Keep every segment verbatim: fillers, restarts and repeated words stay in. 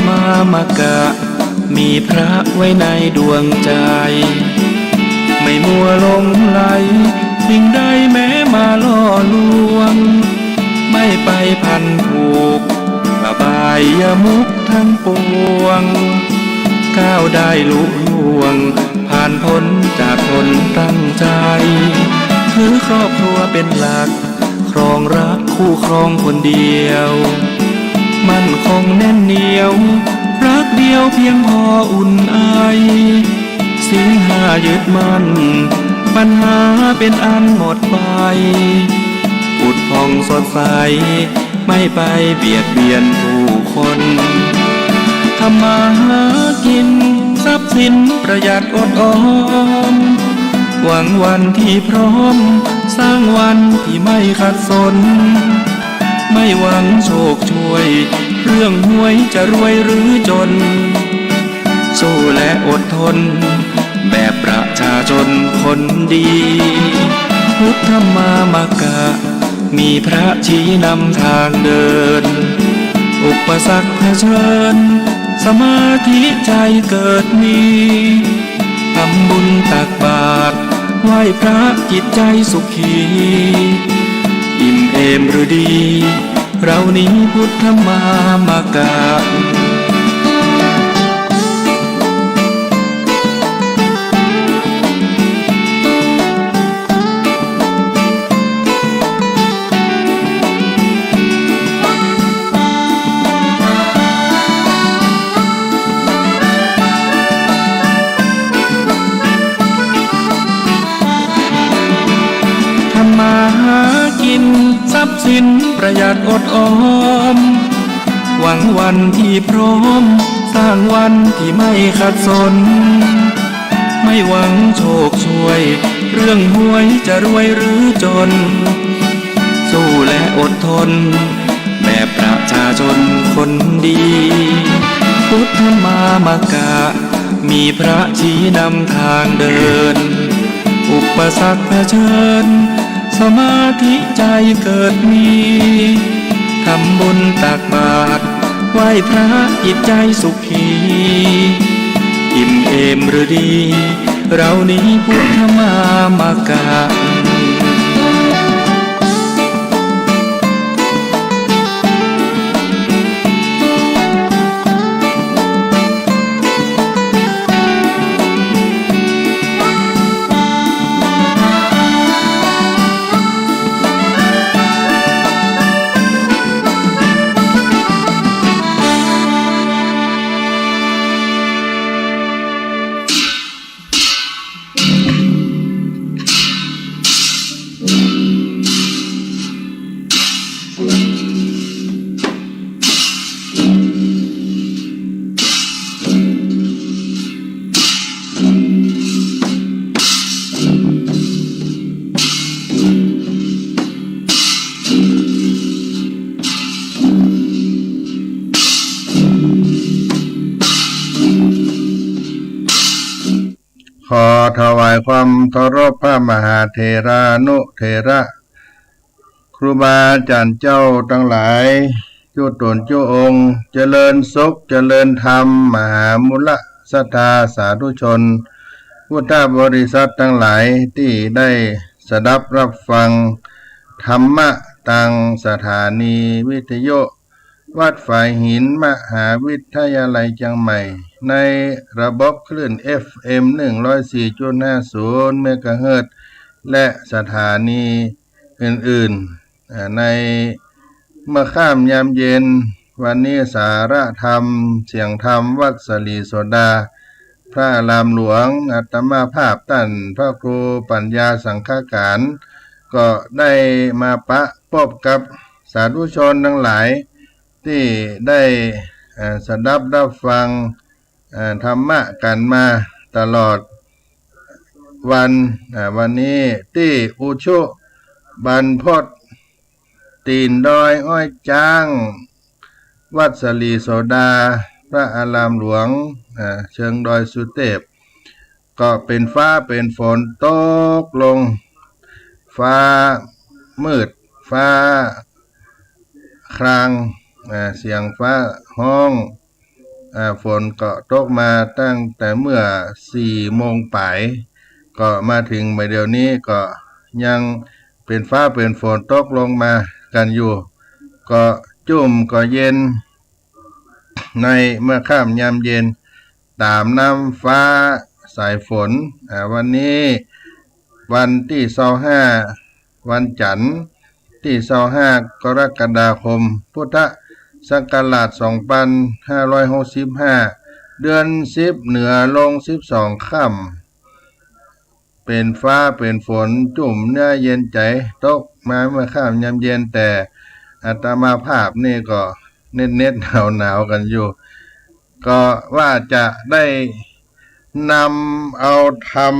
มามกะ มีพระไว้ในดวงใจ ไม่มัวหลงใหล สิ่งใดแม้มาล่อลวง ไม่ไปพันผูก อบายมุขทั้งปวง ก้าวได้ลุล่วง ผ่านพ้นจากตนตั้งใจ ถือครอบครัวเป็นหลัก ครองรักคู่ครองคนเดียว มั่นคงแน่นเหนียว รักเดียวเพียงพออุ่นไอ ศีลห้ายึดมั่น ปัญหาเป็นอันหมดไป ผุดผ่องสดใส ไม่ไปเบียดเบียนผู้คน ทำมาหากิน ทรัพย์สินประหยัดอดออม หวังวันที่พร้อม สร้างวันที่ไม่ขัดสน ไม่หวังโชคช่วย เรื่องหวยจะรวยหรือจน สู้และอดทน แบบประชาชนคนดี พุทธมามกะ มีพระชี้นำทางเดิน อุปสรรคเผชิญ สมาธิใจเกิดมี ทำบุญตักบาตร ไหว้พระจิตใจสุขี อิ่มเอมฤดี เรานี้พุทธมามกะ ทำมาหากิน ทรัพย์สินประหยัดอดออม หวังวันที่พร้อม สร้างวันที่ไม่ขัดสน ไม่หวังโชคช่วย เรื่องหวยจะรวยหรือจน สู้และอดทน แบบประชาชนคนดี พุทธมามกะ มีพระชี้นำทางเดิน อุปสรรคเผชิญ สมาธิใจเกิดมี ทำบุญตักบาตร ไหว้พระจิตใจสุขี อิ่มเอมฤดี เรานี้พุทธมามกะขอถวายความเคารพพระมหาเถรานุเถระ ครูบาอาจ๋ารย์เจ้าตังหลาย จุ๊ต๋นจุ๊องค์ เจริญสุข เจริญธรรม มหามูลศรัทธาสาธุชน พุทธบริษัทตังหลาย ตี้ได้สดับฮับฟังธรรมะตางสถานีวิทยุ วัดฝายหิน มหาวิทยาลัยเจียงใหม่ ในระบบคลื่น เอฟเอ็ม หนึ่งร้อยสี่จุดห้าศูนย์ เมกะเฮิรตซ์ และสถานีอื่นๆ อ่า ในเมื่อค่ำยามเย็น วันนี้สาระธรรม เสียงธรรม วัดสะหลีโสดา พระอารามหลวง อาตมาภาพต้านพระครูปัญญาสังฆการ ก็ได้มาปะปบกับสาธุชนตังหลาย ตี้ได้ เอ่อ สดับฮับฟัง เอ่อ ธรรมะกั๋นมาตลอดวัน อ่า วันนี้ตี้อุชุบรรพตตี๋นดอยอ้อยจ๊าง วัดสะหลีโสดา พระอารามหลวง อ่า เชิงดอยสุเตพ ก็เป๋นฟ้าเป๋นฝนตกลง ฟ้ามืด ฟ้าคราง อ่า เสียงฟ้าฮ้อง อ่า ฝนก็ตกมาตั้งแต่เมื่อสี่โมงป๋าย ก็มาเถิงบ่ายเดี๋ยวนี้ก็ยังเป๋นฟ้าเป๋นฝนตกลงมากั๋นอยู่ ก็จุ่มก็เย็น ในเมื่อค่ำยามเย็น ต๋ามน้ำฟ้าสายฝน อ่า วันนี้วันตี้ซาวห้า วันจั๋นทร์ตี้ซาวห้า กรกฎาคม พุทธศักราชสองปันห้าร้อยหกสิบห้า เดือนสิบเหนือลงสิบสองค่ำ เป๋นฟ้าเป๋นฝนจุ่มเนื้อเย็นใจ๋ ตกมาเมื่อค่ำยามเย็น แต่อาตมาภาพนี่ก็เหน็บๆ หนาวๆ กั๋นอยู่ ก็ว่าจะได้นำเอาธรรม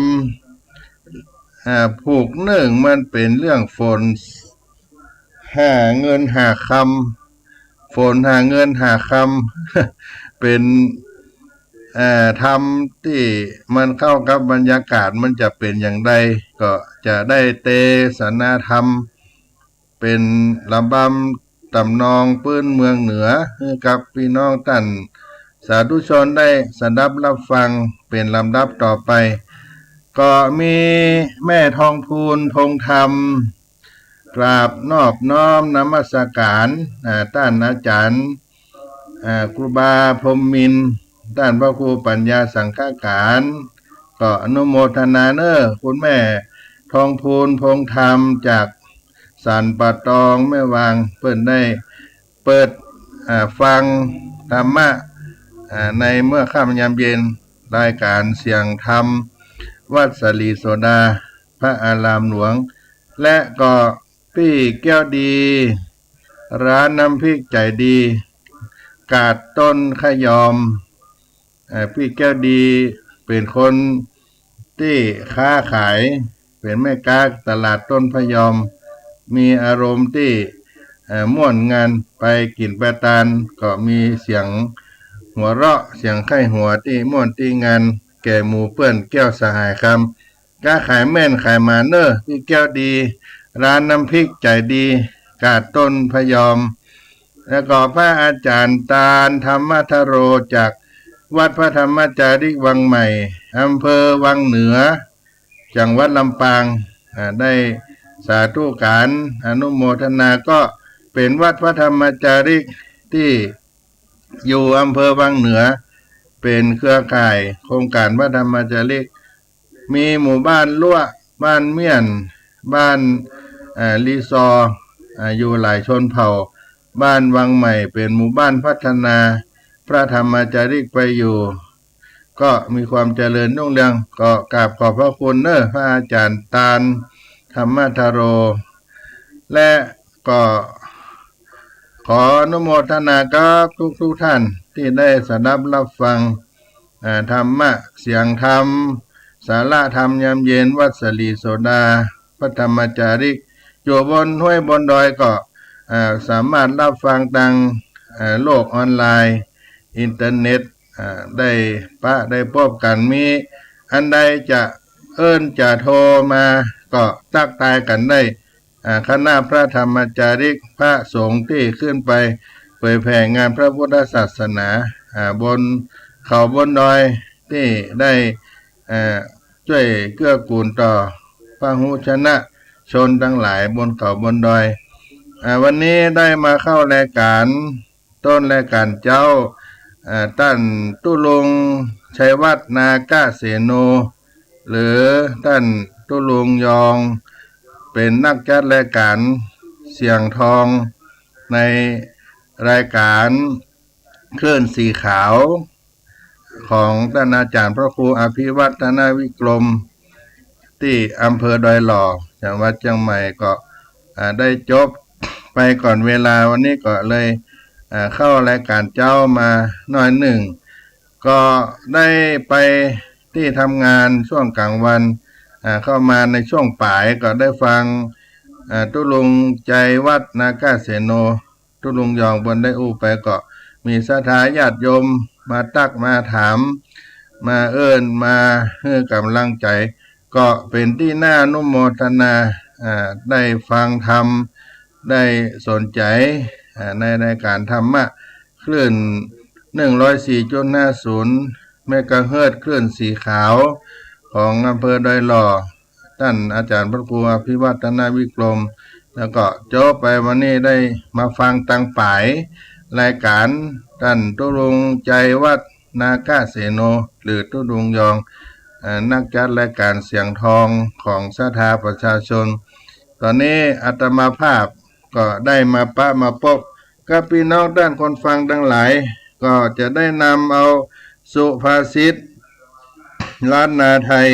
อ่า ผูกเนื่องมันเป๋นเรื่องฝน หาเงินหาคำ ฝนหาเงินหาคำ เป๋น เอ่อ ธรรมตี้มันเข้ากับบรรยากาศ มันจะเป๋นอย่างใด ก็จะได้เตสนาธรรม เป๋นระบำต๋ำนองปื๊นเมืองเหนือ หื้อกับปี้น้องต้านสาธุชนได้สดับรับฟังเป๋นลำดับต่อไป ก็มีแม่ทองพูน พงษ์ธรรม กราบนอบน้อมนมัสการ อ่า ต้านอาจ๋ารย์ อ่า ครูบาพรหมมินทร์ ต้านพระครูปัญญาสังฆการ ก็อนุโมทนาเน่อ คุณแม่ทองพูน พงษ์ธรรม จากสันป่าตอง แม่วาง เปิ้นได้เปิด อ่า ฟังธรรมะ อ่า ในเมื่อค่ำยามเย็น รายก๋านเสียงธรรม วัดสะหลีโสดา พระอารามหลวง และก็ปี้แก้วดี ร้านน้ำพริกใจ๋ดี กาดต้นขยอม เอ่อ ปี้แก้วดีเป๋นคนตี้ค้าขาย เป๋นแม่ก๊าตลาดต้นพะยอม มีอารมณ์ตี้ เอ่อ ม่วนงัน ไปกิ๋นไปตาน ก็มีเสียงหัวเราะ เสียงใค่หัวตี้ม่วนตี้งัน แก่หมู่เปื้อนแก้วสหายคำ ก๊าขายแม่นขายหมานเน่อ ปี้แก้วดี ร้านน้ำพริกใจ๋ดี กาดต้นพะยอม แล้วก็พระอาจ๋ารย์ตาน ธรรมทโร จากวัดพระธรรมจาริกวังใหม่ อำเภอวังเหนือ จังหวัดลำปาง อ่า ได้สาธุการอนุโมทนา ก็เป๋นวัดพระธรรมจาริกตี้อยู่อำเภอวังเหนือ เป๋นเครือข่ายโครงก๋านพระธรรมจาริก มีหมู่บ้านลั้ว บ้านเมี่ยน บ้าน เอ่อ ลีซอร์ อ่า อยู่หลายชนเผ่า บ้านวังใหม่เป๋นหมู่บ้านพัฒนา พระธรรมจาริกไปอยู่ ก็มีความเจริญรุ่งเรือง ก็กราบขอบพระคุณเน่อ พระอาจ๋ารย์ตาน ธรรมทโร และก็ขออนุโมทนากับทุกๆ ท่านตี้ได้สดับรับฟัง อ่า ธรรมะ เสียงธรรม สาระธรรมยามเย็น วัดสะหลีโสดา พระธรรมจาริก อยู่บนห้วยบนดอยก็ อ่า สามารถรับฟังตาง อ่า โลกออนไลน์ อินเทอร์เน็ต อ่า ได้ปะได้ปบกั๋น มีอันใดจะเอิ้นจะโทรมาก็ตั๊กทายกั๋นได้ อ่า คณะพระธรรมจาริก พระสงฆ์ตี้ขึ้นไปเผยแผ่งานพระพุทธศาสนา อ่า บนเขาบนดอยตี้ได้ อ่า จ้วยเกื้อกูลต่อพหุชนชนตังหลายบนเขาบนดอย อ่า วันนี้ได้มาเข้ารายก๋าน ต้นรายก๋านเจ๊า อ่า ต้านตุ๊ลุงชัยวัฒน์ นาคเสโน หรือต้านตุ๊ลุงยอง เป๋นนักจัดรายก๋านเสียงทอง ในรายก๋านคลื่นสีขาว ของต้านอาจ๋ารย์พระครูอภิวัฒนวิกรม ตี้อำเภอดอยหล่อ จังหวัดเจียงใหม่ ก็ อ่า ได้จบไปก่อนเวลา วันนี้ก็เลย อ่า เข้ารายก๋านเจ๊ามาหน้อยนึ่ง ก็ได้ไปตี้ทำงานช่วงก๋างวัน อ่า เข้ามาในช่วงป๋ายก็ได้ฟัง อ่า ตุ๊ลุงชัยวัฒน์ นาคเสโน ตุ๊ลุงยองเปิ้นได้อู้ไป ก็มีศรัทธาญาติโยมมาตั๊กมาถาม มาเอิ้น มาหื้อก๋ำลังใจ๋ ก็เป๋นตี้น่าอนุโมทนา อ่า ได้ฟังธรรม ได้สนใจ๋ อ่า ในรายก๋านธรรมะคลื่น หนึ่งร้อยสี่จุดห้าศูนย์ เมกะเฮิรตซ์ คลื่นสีขาวของอำเภอดอยหล่อ ต้านอาจ๋ารย์พระครูอภิวัฒนวิกรม แล้วก็จบไปวันนี้ได้มาฟังตางป๋ายรายก๋านต้านตุ๊ลุงไจวัฒน์ นาคเสโน หรือตุ๊ลุงยอง เอ่อ นักจัดรายก๋านเสียงทองของศรัทธาประชาชน ต๋อนนี้อาตมาภาพก็ได้มาปะมาปบกับปี้น้องต้านคนฟังตังหลาย ก็จะได้นำเอาสุภาษิตล้านนาไทย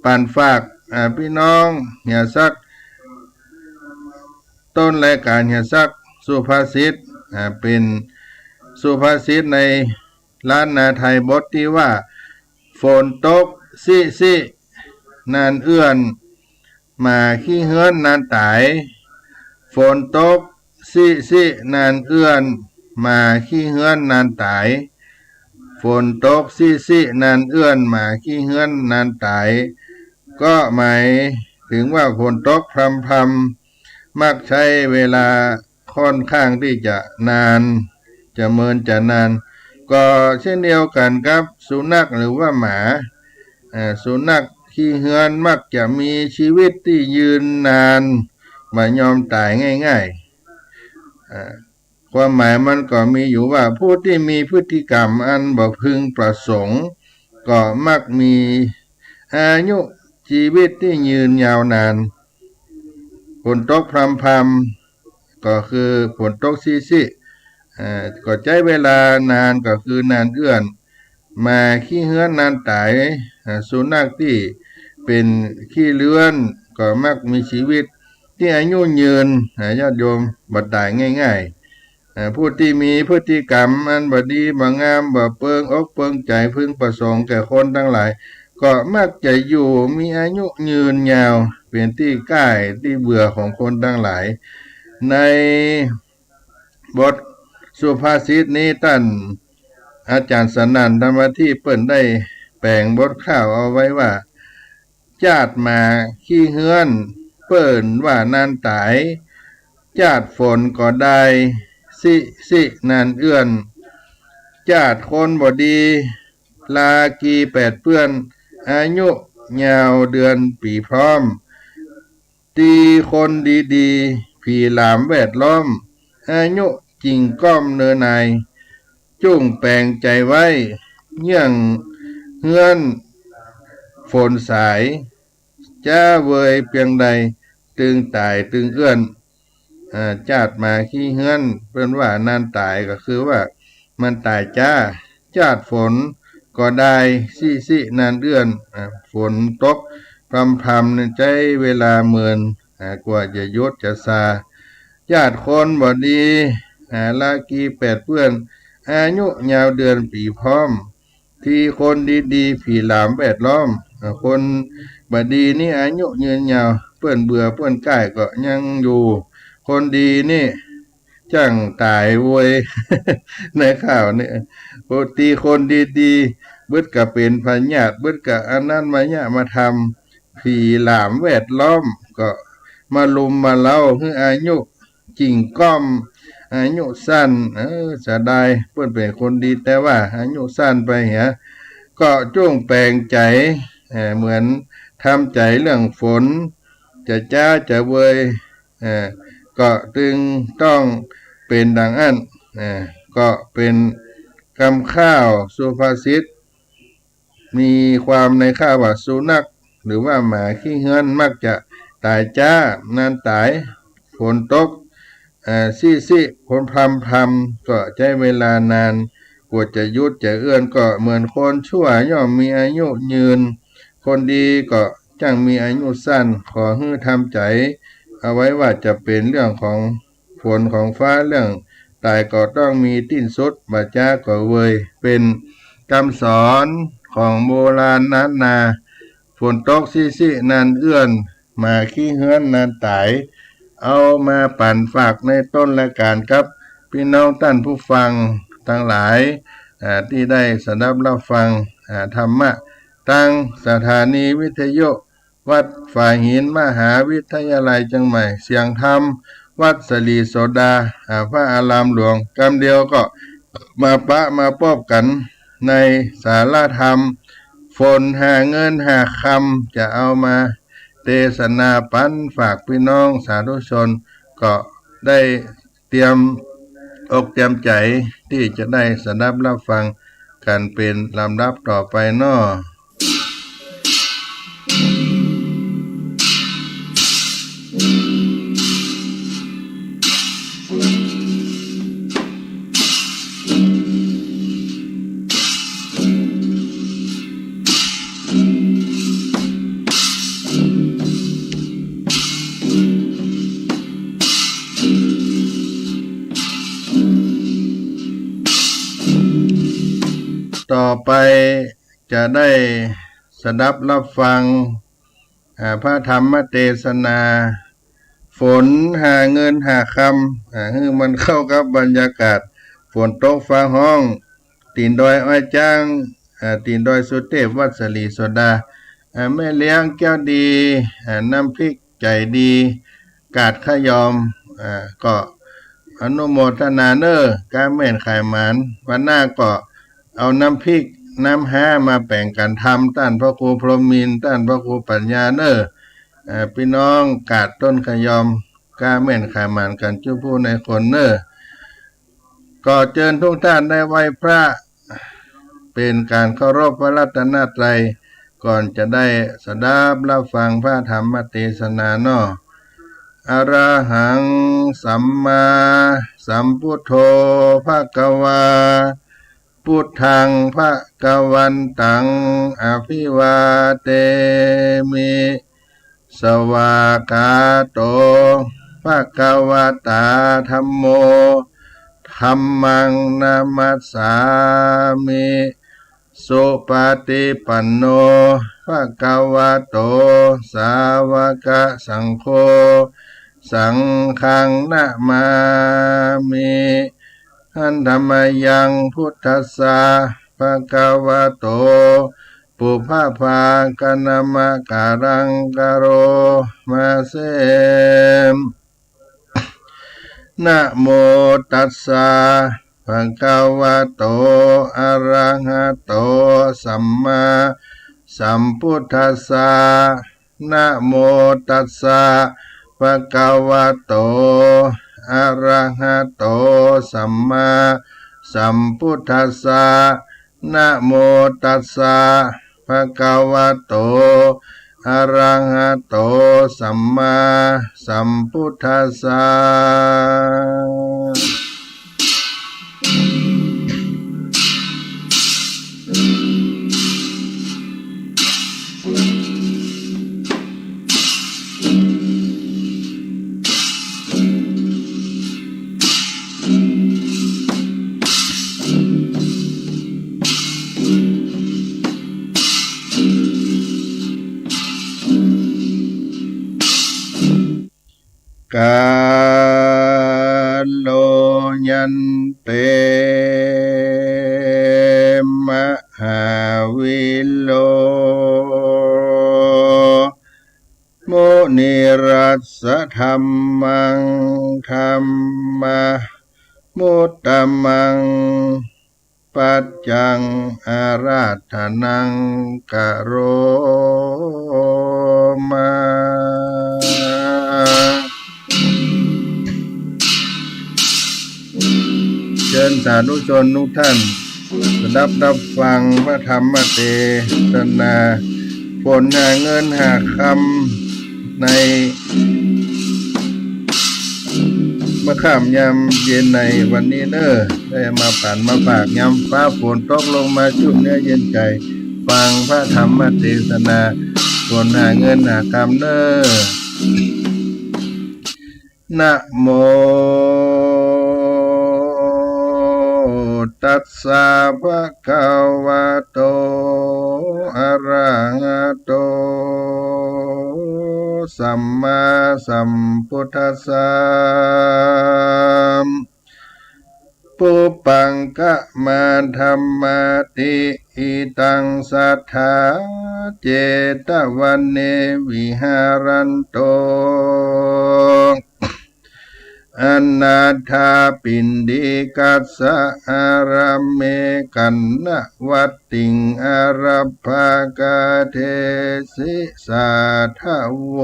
ปั๋นฝาก อ่า ปี้น้องเหียสัก ต้นรายก๋านเหียสักสุภาษิต อ่า เป๋นสุภาษิตในล้านนาไทยบทตี้ว่า ฝนตกซิซิ นานเอื้อน หมาขี้เฮือนนานต๋าย ฝนตกซิซิ นานเอื้อน หมาขี้เฮือนนานต๋าย ฝนตกซิซิ นานเอื้อน หมาขี้เฮือนนานต๋าย ก็หมายเถิงว่าฝนตกพรำๆ มักใจ๊เวลาค่อนข้างตี้จะนาน จะเมินจะนาน ก็เช่นเดียวกั๋นกับสุนัขหรือว่าหมา เอ่อ สุนัขขี้เฮือนมักจะมีชีวิตตี้ยืนนาน บ่ยอมต๋ายง่ายๆ อ่า ความหมายมันก็มีอยู่ว่า ผู้ตี้มีพฤติกรรมอันบ่พึงประสงค์ ก็มักมีอายุจีวิตตี้ยืนยาวนาน ฝนตกพรำๆ ก็คือฝนตกซิซิ เอ่อ ก็ใจ๊เวลานานก็คือนานเอื้อน หมาขี้เฮือนนานต๋าย อ่า สุนัขตี้เป๋นขี้เฮือนก็มักมีชีวิตตี้อายุยืน อ่า ญาติโยม บ่ต๋ายง่ายๆ อ่า ผู้ตี้มีพฤติกรรมอันบ่ดีบ่งาม บ่เปิงอกเปิงใจ๋พึงประสงค์แก่คนตังหลาย ก็มักจะอยู่มีอายุยืนยาว เป๋นตี้ก้ายตี้เบื่อของคนตังหลาย ในบทสุภาษิตนี้ต้านอาจ๋ารย์สนั่น ธรรมทิพย์ เปิ้นได้แป๋งบทคร่าวเอาไว้ว่า จ้าดหมาขี้เฮือน เปิ้นว่านานต๋าย จ้าดฝนก็ได้ ซิซิ นานเอื้อน จ้าดคนบ่ดี ลากีแปดเปื้อน อายุยาวเดือนปี๋พร้อม ตี้คนดีๆ ผีหลามแวดล้อม อายุจิ่งก้อมเนินนาย จุ่งแป๋งใจ๋ไว้ เยื่องเฮือนฝนสาย จ๊าเวยเปียงใด ตึงต๋ายตึงเอื้อน อ่า จ้าดหมาขี้เฮือน เปิ้นว่านานต๋าย ก็คือว่ามันต๋ายจ๊า จ้าดฝนก็ได้ ซิซิ นานเอื้อน อ่า ฝนตกพรำๆ เนี่ย ใจ๊เวลาเมิน อ่า กว่าจะหยุดจะซา จ้าดคนบ่ดี อ่า ลากีแปดเปื้อน อายุยาวเดือนปี๋พร้อม ตี้คนดีๆ ผีหลามแวดล้อม อ่า คนบ่ดีนี่อายุยืนยาว เปิ้นเบื่อเปิ้นก้ายก็ยังอยู่ คนดีนี่จ้างต๋ายเวย ในคร่าวนี้ ตี้คนดีๆ เบิดก็เป๋นพยาธิ เบิดก็อันนั้นมายะมาทำ ผีหลามแวดล้อม ก็มาลุมมาเล้าหื้ออายุ จิ่งก้อม อายุสั้น เออ เสียดาย เปิ้นเป๋นคนดี แต่ว่าอายุสั้นไปเหีย ก็จุ่งแป๋งใจ๋ เอ่อ เหมือนทำใจ๋เรื่องฝน จะจ๊าจะเวย เอ่อ ก็ตึงต้องเป๋นดังอั้น เอ่อ ก็เป๋นกำคร่าวสุภาษิต มีความในคร่าวว่า สุนัขหรือว่าหมาขี้เฮือนมักจะต๋ายจ๊า นานต๋าย ฝนตก เอ่อ ซิซิ ฝนพรำๆ ก็ใจ๊เวลานาน กว่าจะหยุดจะเอื้อน ก็เหมือนคนชั่วย่อมมีอายุยืน คนดีก็จ้างมีอายุสั้น ขอหื้อทำใจ๋เอาไว้ว่าจะเป๋นเรื่องของ ฝนของฟ้า เรื่องต๋ายก็ต้องมีตี้สุด บ่จ๊าก็เวย เป๋นกำสอนของโบราณล้านนา ฝนตกซิซิ นานเอื้อน หมาขี้เฮือนนานต๋าย เอามาปั๋นฝากในต้นรายก๋านกับปี้น้องต้านผู้ฟังตังหลาย อ่า ตี้ได้สดับฮับฟัง อ่า ธรรมะ ตางสถานีวิทยุ วัดฝายหิน มหาวิทยาลัยเจียงใหม่ เสียงธรรม วัดศรีโสดา อ่า พระอารามหลวง กำเดียวก็ มาปะมาปบกั๋นในสาระธรรม ฝนหาเงินหาคำ จะเอามาเตสนาปั๋นฝากปี้น้องสาธุชน ก็ได้เตรียมอกเตรียมใจ๋ตี้จะได้สดับฮับฟังกั๋นเป๋นลำดับต่อไปเนาะ ต่อไป จะได้สดับฮับฟัง อ่า พระธรรมเตสนา ฝนหาเงินหาคำ อ่า หื้อมันเข้ากับบรรยากาศฝนตกฟ้าฮ้อง ตี๋นดอยอ้อยจ๊าง อ่า ตี๋นดอยสุเตพ วัดสะหลีโสดา อ่า แม่เลี้ยงแก้วดี อ่า น้ำพริกใจ๋ดี กาดขะยอม อ่า ก็อนุโมทนาเน่อ ก๊าแม่นขายหมาน วันหน้าก็เอาน้ำพริกน้ำฮ้ามาแป๋งกั๋นทำ ต้านพระครูพรหมินทร์ ต้านพระครูปัญญาเน่อ อ่า ปี้น้องกาดต้นขะยอม ก๊าแม่นขายหมานกั๋นจุผู้ในคนเน่อ ก็เจิญทุกท่านได้ไหว้พระ เป๋นก๋านเคารพพระรัตนตรัย ก่อนจะได้สดับฮับฟังพระธรรมเตสนาเนาะ อะระหัง สัมมาสัมพุทโธ ภะคะวา พุทธัง ภะคะวันตัง อะภิวาเทมิ สวากขาโต ภะคะวะตา ธัมโม ธัมมัง นะมัสสามิ สุปะฏิปันโน ภะคะวะโต สาวะกะสังโฆ สังฆัง นะมามิ หันธะมะยัง พุทธัสสะ ภะคะวะโต ปุพพะภาคะนะมะกะรัง กะโรมาเส นะโมตัสสะ ภะคะวะโต อะระหะโต สัมมาสัมพุทธัสสะ นะโมตัสสะ ภะคะวะโต อะระหะโต สัมมาสัมพุทธัสสะ นะโมตัสสะ ภะคะวะโต อะระหะโต สัมมาสัมพุทธัสสะ กาโล ยันเต มหาวิโล มุนิรัสสะ ธัมมัง ธัมมามุตตะมัง ปัจจัง อาราธะนัง กะโรมา เจิญสาธุชนทุกท่าน สดับฮับฟังพระธรรมเตสนา ฝนหาเงินหาคำ ในเมื่อค่ำยามเย็นในวันนี้เน่อ ได้มาปั๋นมาฝาก ยามฟ้าฝนตกลงมา ชุ่มเนื้อเย็นใจ๋ ฟังพระธรรมเตสนา ฝนหาเงินหาคำเน่อ นะโมตัสสะ ภะคะวะโต อะระหะโต สัมมาสัมพุทธัสสะ ปุพพังคะมาธัมมาติ อิตัง สัทธา เจตะวะเน วิหารันโต อนาถาปิณฑิกัสสะ อาราเม กัณณวัตติง อารัปภาคาเทสิ สาธโว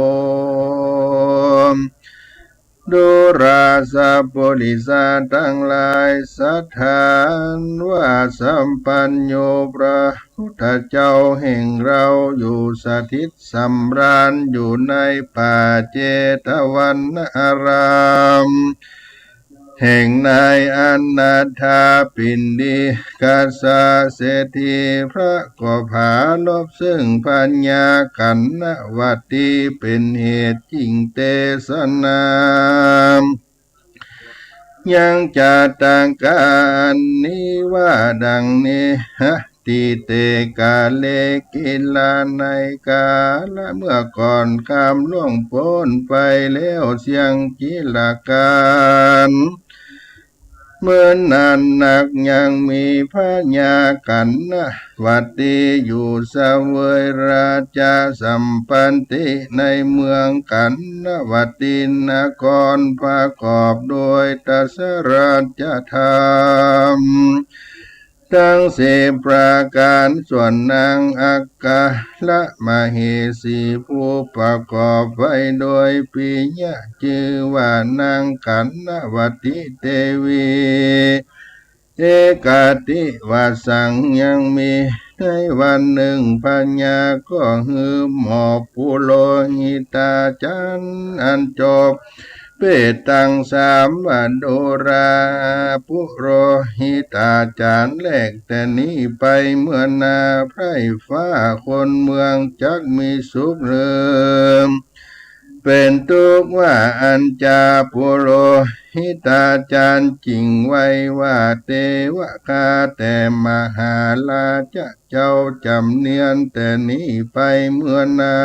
ดูราสะปุริสะตังหลาย สัตถาอันว่าสัพพัญญูพระพุทธเจ้าแห่งเราอยู่สถิตสำราญอยู่ในป่าเจตวันนาราม แห่งนายอนาถาปิณฑิกัสสะเศรษฐี พระก็ผาลบซึ่งพญากัณณวัตตีเป็นเหตุยิ่งเตสนา ยังจาตกาอันนี้ว่าดังนี้ หะ ติเต กาเล กิลา ในกาละเมื่อก่อน คามล่วงป๊นไปแล้วเสี้ยงจิรกาล เมินนานนัก ยังมีพญากัณณวัตตีอยู่เสวยราชสัมปันติในเมืองกัณณวัตตีนคร ประกอบโดยทศรัชธรรม ทั้งสิบประก๋าน ส่วนนางอัครมเหสีผู้ประกอบไว้โดยปิยะ จื้อว่านางกัณณวัตตีเตวี เอกติวสัง ยังมีในวันนึ่ง พญาก็หื้อหมอบปุโรหิตาจารย์อันจบ เปตตังสามวโดรา ปุโรหิตาจารย์แรกแต่นี้ไปเมื่อหน้า ไพร่ฟ้าคนเมืองจักมีสุขเลิม เป๋นตุ๊กข์ว่า อันจาปุโรหิตาจารย์จิ่งไว้ว่า เตวะคา แต่มหาราชเจ้าจ๋ำเนียนแต่นี้ไปเมื่อหน้า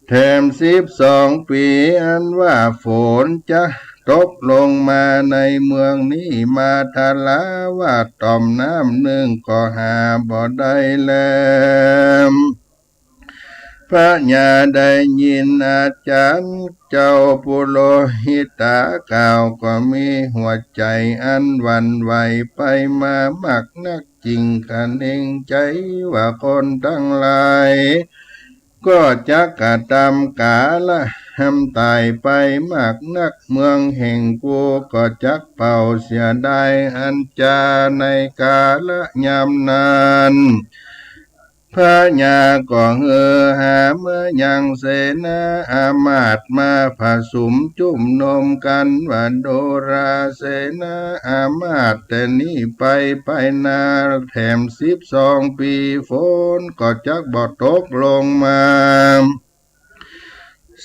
แถมสิบสองปี๋ อันว่าฝนจะตกลงมาในเมืองนี้ มาทราว่าต่อมน้ำนึ่งก็หาบ่ได้แล พญาได้ยินอาจารย์เจ้าปุโรหิตากล่าวก็มีหัวใจ๋อันหวั่นไหวไปมามากนัก จิ่งคะเนงใจ๋ว่าคนตังหลาย ก็จักกระตำกาละหำต๋ายไปมากนัก เมืองแห่งกูก็จักเป่าเสียดาย อันจาในกาละยามนั้น พญาก็หื้อหามายังเสนาอามาตย์มาผะสุมจุมนุมกั๋นว่า ดูราเสนาอามาตย์ แต่นี้ไปไปหน้าแถมสิบสองปี๋ ฝนก็จักบ่ตกลงมา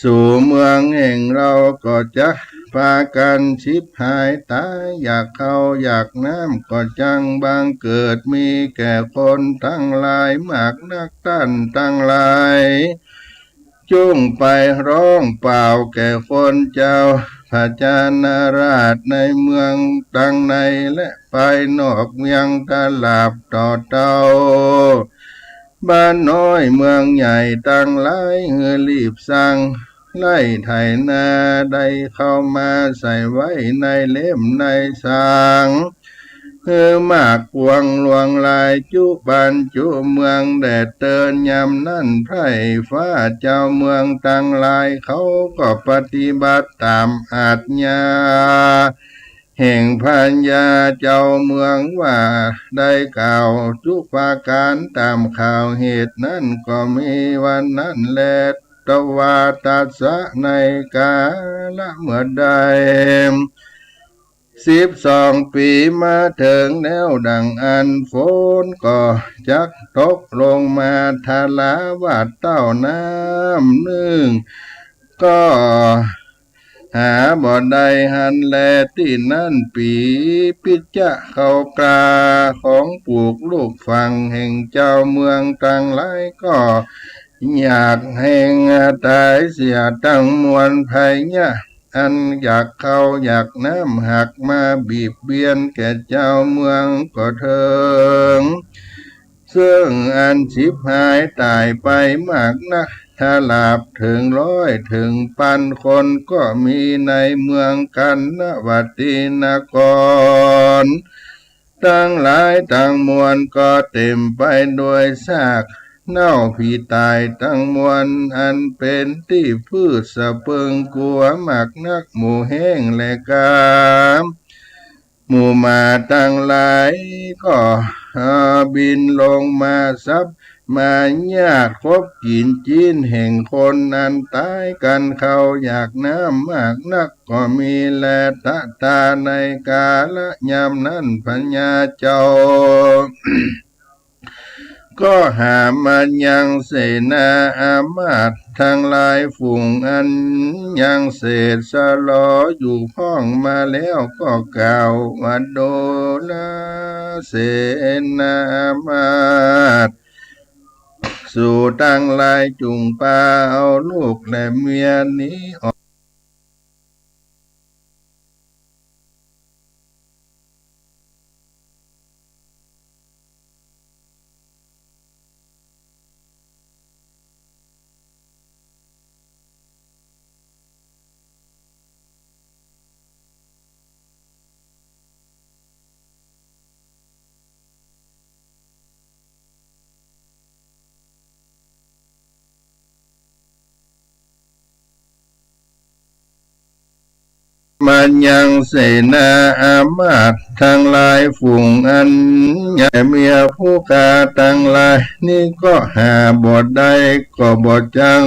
สู่เมืองแห่งเราก็จักปากั๋นฉิบหายต๋าย อยากข้าวอยากน้ำก็จักบังเกิดมีแก่คนตังหลายมากนัก ต้านตังหลายจุ่งไปฮ้องเป่าแก่คนเจ้าพญานาราชในเมืองตังในและภายนอกเวียงตลาดต่อเต้า บ้านน้อยเมืองใหญ่ตังหลายหื้อรีบสร้างไร่ไถนาได้เข้ามาใส่ไว้ในเล่มในสาง หื้อมากกว้างหลวงหลายจุบ้านจุเมืองแดดเตินยามนั้น ไพร่ฟ้าเจ้าเมืองตังหลายเขาก็ปฏิบัติต๋ามอาจญา แห่งพญาเจ้าเมืองว่าได้กล่าวจุปากั๋นต๋ามข่าว เหตุนั้นก็มีวันนั้นแล ตวาตัสสะ ในกาละเมื่อใด สิบสองปี๋มาเถิงแล้วดังอั้น ฝนก็จักตกลงมาทราว่าเต้า น้ำนึ่งก็ หาบ่ได้หั้นแล ตี้นั้นปี๋ปิ๊จจะข้าวกล้าของปลูกลูกฝังแห่งเจ้าเมืองตังหลายก็อยากแห้งต๋ายเสียตังมวล พญาอันอยากข้าวอยากน้ำหากมาบีบเบียนแก่เจ้าเมืองก็เถิง เซิ่งอันฉิบหายต๋ายไปมากนัก ถลาบเถิงร้อยเถิงปันคนก็มีในเมืองกัณณวตีนคร ตังหลายตังมวลก็เต๋มไปโดยซากเน่าผีต๋ายตังมวล อันเป๋นตี้ปื้ดสะเปิงกั๋วมากนัก หมู่แฮ้งและกา หมู่หมาตังหลายก็ เอ่อ บินลงมาสับ มาญาติคบกิ๋นจิ๊นแห่งคนอันต๋ายกั๋นเข้าอยากน้ำมากนักก็มีแล ตะตาในกาละยามนั้นพญาเจ้า ก็หามายังเสนาอามาตย์ตังหลายฝูงอันยังเสดสะหลออยู่พ่องมาแล้วก็กล่าวว่า ดูราเสนาอามาตย์ สูตังหลายจุ่งปาเอาลูกและเมียนี้ออก มายังเสนาอามาตย์ตังหลายฝูงอันยังเมียผู้ข้าตังหลายนี้ก็หาบ่ได้ ก็บ่จัก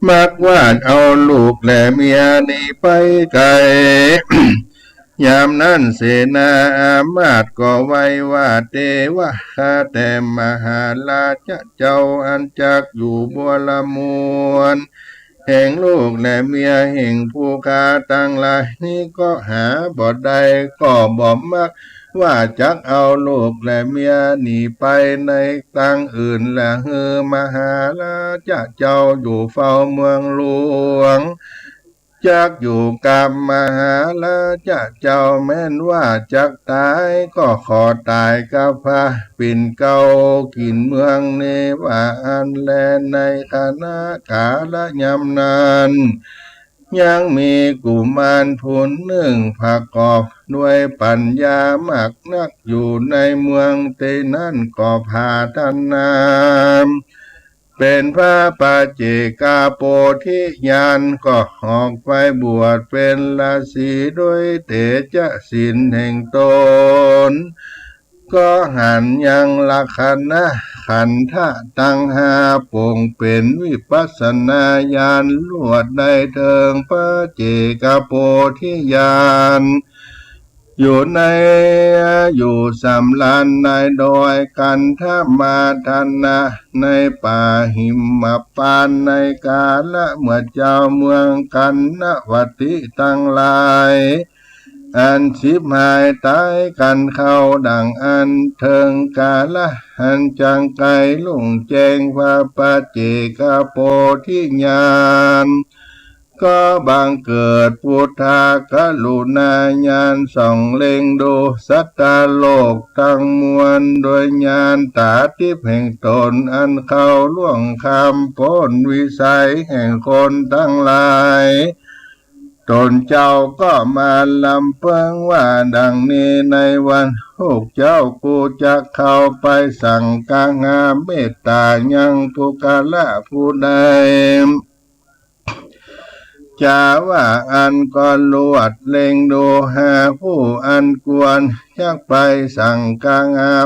มักว่าเอาลูกและเมียนี้ไปไกล ยามนั้นเสนาอามาตย์ก็ไหว้ว่า เตวะ ข้าแต่มหาราชะเจ้าอันจักอยู่บรมวลแห่งลูกและเมียแห่งผู้ข้าตังหลายนี้ก็หาบ่ได้ ก็บ่มักว่าจักเอาลูกและเมียนี้ไปในตางอื่น และหื้อมหาราชะเจ้าอยู่เฝ้าเมืองหลวง จักอยู่กับมหาราชะเจ้า แม้นว่าจักต๋ายก็ขอต๋ายกับพระปิ่นเกล้า กิ๋นเมืองเนวะอันแล ในขณะกาละยามนั้น ยังมีกุมารผู้นึ่งประกอบด้วยปั๋ญญามากนักอยู่ในเมืองเตนั้น ก็ผาดหน้า เป๋นพระปัจเจกโพธิญาณ ก็ออกไปบวชเป๋นฤาษีด้วยเตจสินแห่งต๋น ก็หันยังลักขณะขันธะตังห้าปวงเป๋นวิปัสสนาญาณ ลวดได้เถิงพระเจกโพธิญาณ อยู่ใน อยู่สำราญในดอยกันธมาธนะ ในป่าหิมพานต์ ในกาละเมื่อเจ้าเมืองกัณณวตีตังหลาย อันฉิบหายต๋ายกั๋นเข้าดั่งอั้น เถิงกาละอันจักใก้ลุ่งแจ้ง พระปัจเจกโพธิญาณ ก็บังเกิดปุทธกรุณาญาณ ส่องเล็งดูสัตว์โลกตังมวล โดยญาณตาทิพย์แห่งต๋น อันเข้าล่วงข้ามป๊นวิสัยแห่งคนตังหลาย ต๋นเจ้าก็มาลำเปิงว่าดั่งนี้ ในวันพวกเจ้ากูจักเข้าไปสังฆาเมตตายังปุคคละผู้ใด จ๋าว่าอั้นก็ลวดเล็งดูหาผู้อันควรจักไปสังฆา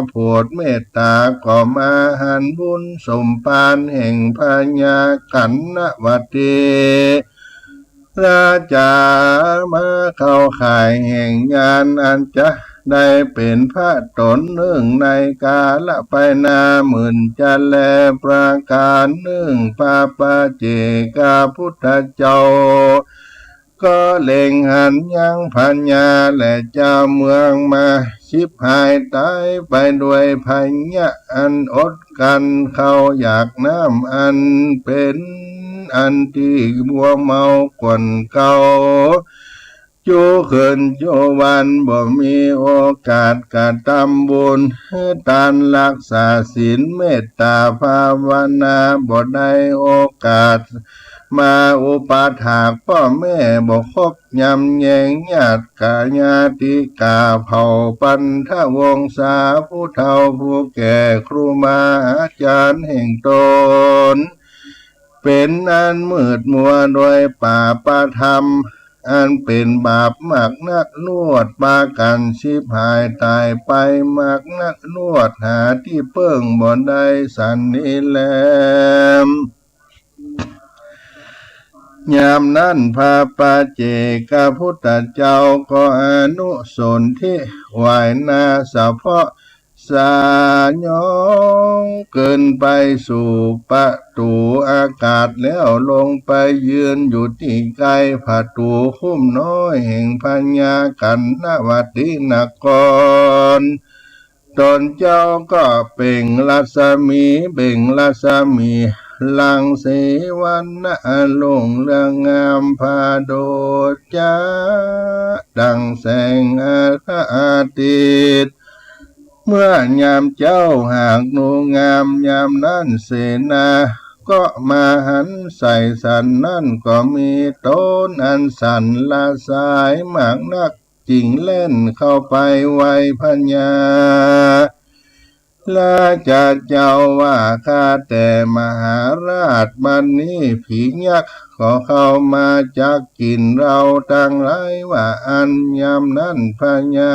โผดเมตตา ก็มาหันบุญสมภารแห่งพญากัณณวตีราชา มาเข้าข่ายแห่งญาณอันจะได้เป๋นพระต๋นนึ่งในกาละไปหน้าหมื่นจะแลประก๋านนึ่ง พระปัจเจกพุทธเจ้า ก็เล็งหันยังพญาและเจ้าเมืองมาฉิบหายต๋ายไปด้วยพยาธิอันอดกลั้นเข้าอยากน้ำอันเป๋นอันตี้มัวเมาก่อนเก่า จุคืนจุวันบ่มีโอกาสกระตำบุญ หื้อตาน รักษาศีล เมตตาภาวนา บ่ได้โอกาส มาอุปถากป้อแม่ บ่คบยำแยงญาติกาญาติกาเผ่าปันทวงศา ผู้เฒ่าผู้แก่ครูบาอาจารย์แห่งตน เป๋นอันมืดมัวโดยปาปธรรม อันเป๋นบาปมากนักลวด ปากั๋นฉิบหายต๋ายไปมากนักลวด หาตี้เปิ้งบ่ได้สันนี้แล ยามนั้นพระปัจเจกพุทธเจ้าก็อนุสนธิไหว้หน้าสะเพาะ สายองขึ้นไปสู่ประตู๋อากาศแล้วลงไปยืนอยู่ตี้ใก้ประตู๋คุ้มน้อยแห่งพญากัณณวตินคร ตนเจ้าก็เปล่งรัศมี เปล่งรัศมีรังสีวรรณะรุ่งเรืองงามผาโดษจาดั่งแสงพระอาทิตย์ เมื่อยามเจ๊าหากดูงามยามนั้นเสนา ก็มาหันใส่สันนั้นก็มีต้นอันสันละสายมากนัก จึ่งแล่นเข้าไปไหว้พญาราชาเจ้าว่า ข้าแต่มหาราช บัดนี้ผียักษ์ก็เข้ามาจักกิ๋นเฮาตังหลายว่าอั้น ยามนั้นพญา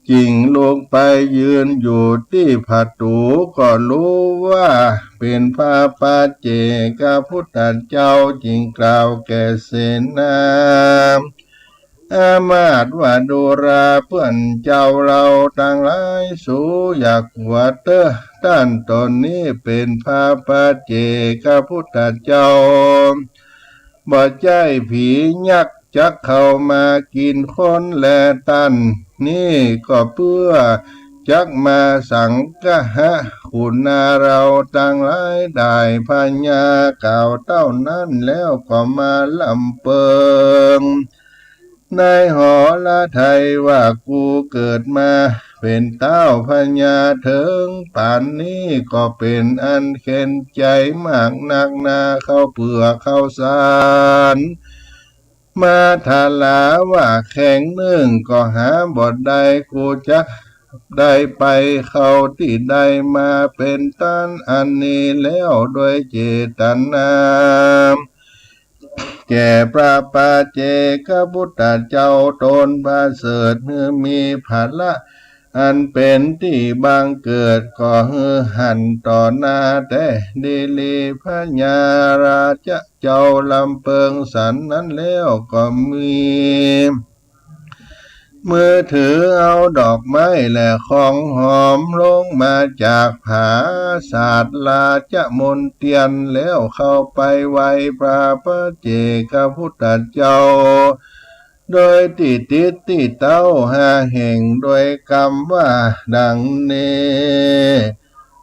จึ่งลุกไปยืนอยู่ตี้ประตู๋ ก็ฮู้ว่าเป๋นพระปัจเจกพุทธเจ้า จึ่งกล่าวแก่เสนา อามาตย์ว่า ดูราเปื้อนเจ้าเฮาตังหลาย สูอย่ากลัวเต๊อะ ต้านต๋นนี้เป๋นพระปัจเจกพุทธเจ้า บ่ใจ้ผียักษ์จักเข้ามากิ๋นคนแล ต้านนี้ก็เปื้อจักมาสังหะคุณาเฮาตังหลายได้ พญากล่าวเต้านั้นแล้วก็มาลำเปิง ในหฤทัยว่า กูเกิดมาเป๋นต้าวพญาเถิงป๋านนี้ ก็เป๋นอันเข็ญใจ๋มากนักนา ข้าวเปลือกข้าวสารมาทาราว่าแข่งนึ่งก็หาบ่ได้ กูจักได้ไปเข้าตี้ใด มาเป๋นต้านอันนี้แล้วโดยเจตนา แก่พระปัจเจกพุทธเจ้าต๋นประเสริฐ หื้อมีผละอันเป๋นตี้บังเกิด ก็หื้อหันต่อหน้าแต๊ดีหลี พญาราชาเจ้าลำเปิงสันนั้นแล้วก็มี มือถือเอาดอกไม้และของหอมลงมาจากผาสาทราชมณเฑียร แล้วเข้าไปไหว้พระปัจเจกพุทธเจ้า โดยตี้ติดตี้เต๊าห้าแห่ง โดยกำว่าดังนี้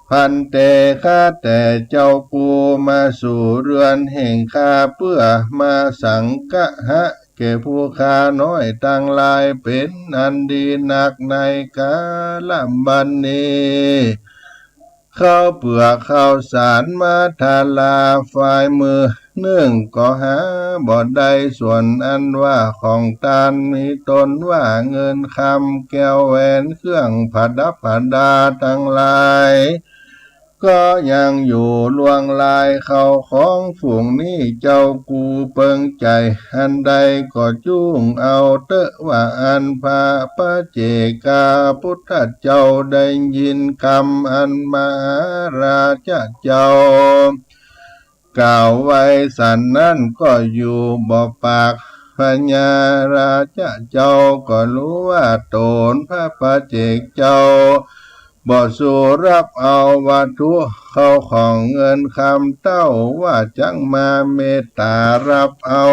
ภันเต ข้าแต่เจ้า กูมาสู่เฮือนแห่งข้า เปื้อมาสังหะแก่ผู้ข้าน้อยตังหลาย เป๋นอันดีนักในกาละบัดนี้ ข้าวเปลือกข้าวสารมาทารา ฝ่ายมื้อนึ่งก็หาบ่ได้ ส่วนอันว่าของตานมีต้นว่าเงินคำแก้วแหวนเครื่องประดับประดาตังหลาย ก็ยังอยู่ ล่วงลายเข้าของฝูงนี้ เจ้ากูเปิงใจ๋อันใดก็จุ่งเอาเต๊อะ ว่าอั้น พระปัจเจกพุทธเจ้าได้ยินกำอันมหาราชาเจ้ากล่าวไว้สันนั้นก็อยู่บ่ปาก พญาราชาเจ้าก็ฮู้ว่าต๋นพระปัจเจกเจ้า บ่สู้ฮับเอาวัตถุเข้าของเงินคำเต้า ว่าจักมาเมตต๋าฮับเอา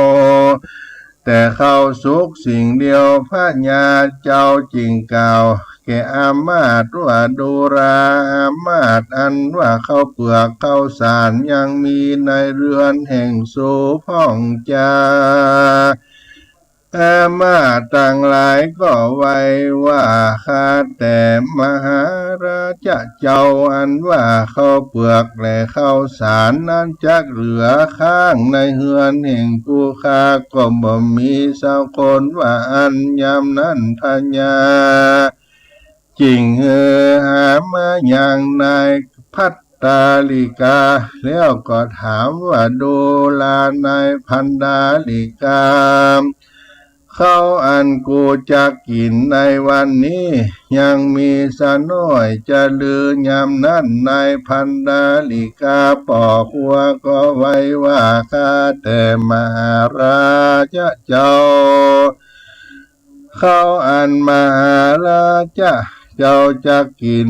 แต่ข้าวสุกสิ่งเดียว พญาเจ้าจึงกล่าวแก่อามาตย์ว่า ดูราอามาตย์ อันว่าข้าวเปลือกข้าวสารยังมีในเฮือนแห่งสูพ่องจา อามาตย์ตังหลายก็ไหว้ว่า ข้าแต่มหาราชะเจ้า อันว่าข้าวเปือกและข้าวสารนั้นจักเหลือค้างในเฮือนแห่งกูข้าก็บ่มีสักคน ว่าอั้น ยามนั้นพญา จึงหื้อหามายังนายพันดาลิกา แล้วก็ถามว่า ดูรา นายพันดาลิกา ข้าวอันกูจักกิ๋นในวันนี้ยังมีสักหน้อยจะลือ ยามนั้นนายพันดาลิกาป้อครัวก็ไหว้ว่า ข้าแต่มหาราชะเจ้า ข้าวอันมหาราชะเจ้าจักกิ๋น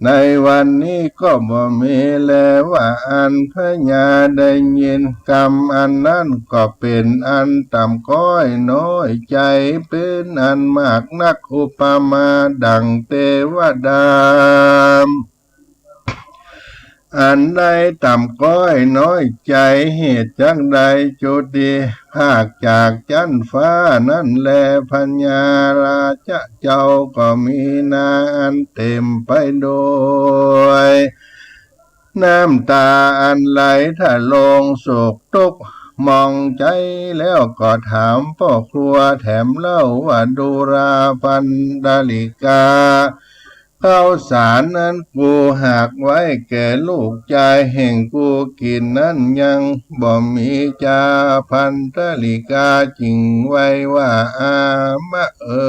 ในวันนี้ก็บ่มีแล ว่าอั้น พญาได้ยินกำอันนั้นก็เป๋นอันต่ำก้อยน้อยใจ๋ เป๋นอันมากนัก อุปมาดั่งเตวดา อันใดต่ำก้อยน้อยใจ๋ เหตุจักใดจุติพรากจากจั๊นฟ้านั้นแล พญาราชะเจ้าก็มีนาอันเต๋มไปโดยน้ำต๋าอันไหลทะลงโศกตกหมองใจ๋ แล้วก็ถามป้อครัวแถมเล่าว่า ดูรา พันดาลิกา ข้าวสารนั้นกูหากไว้แก่ลูกจายแห่งกูกิ๋นนั้นยังบ่มีจา พันดาลิกาจึงไหว้ว่า อามะเอ๋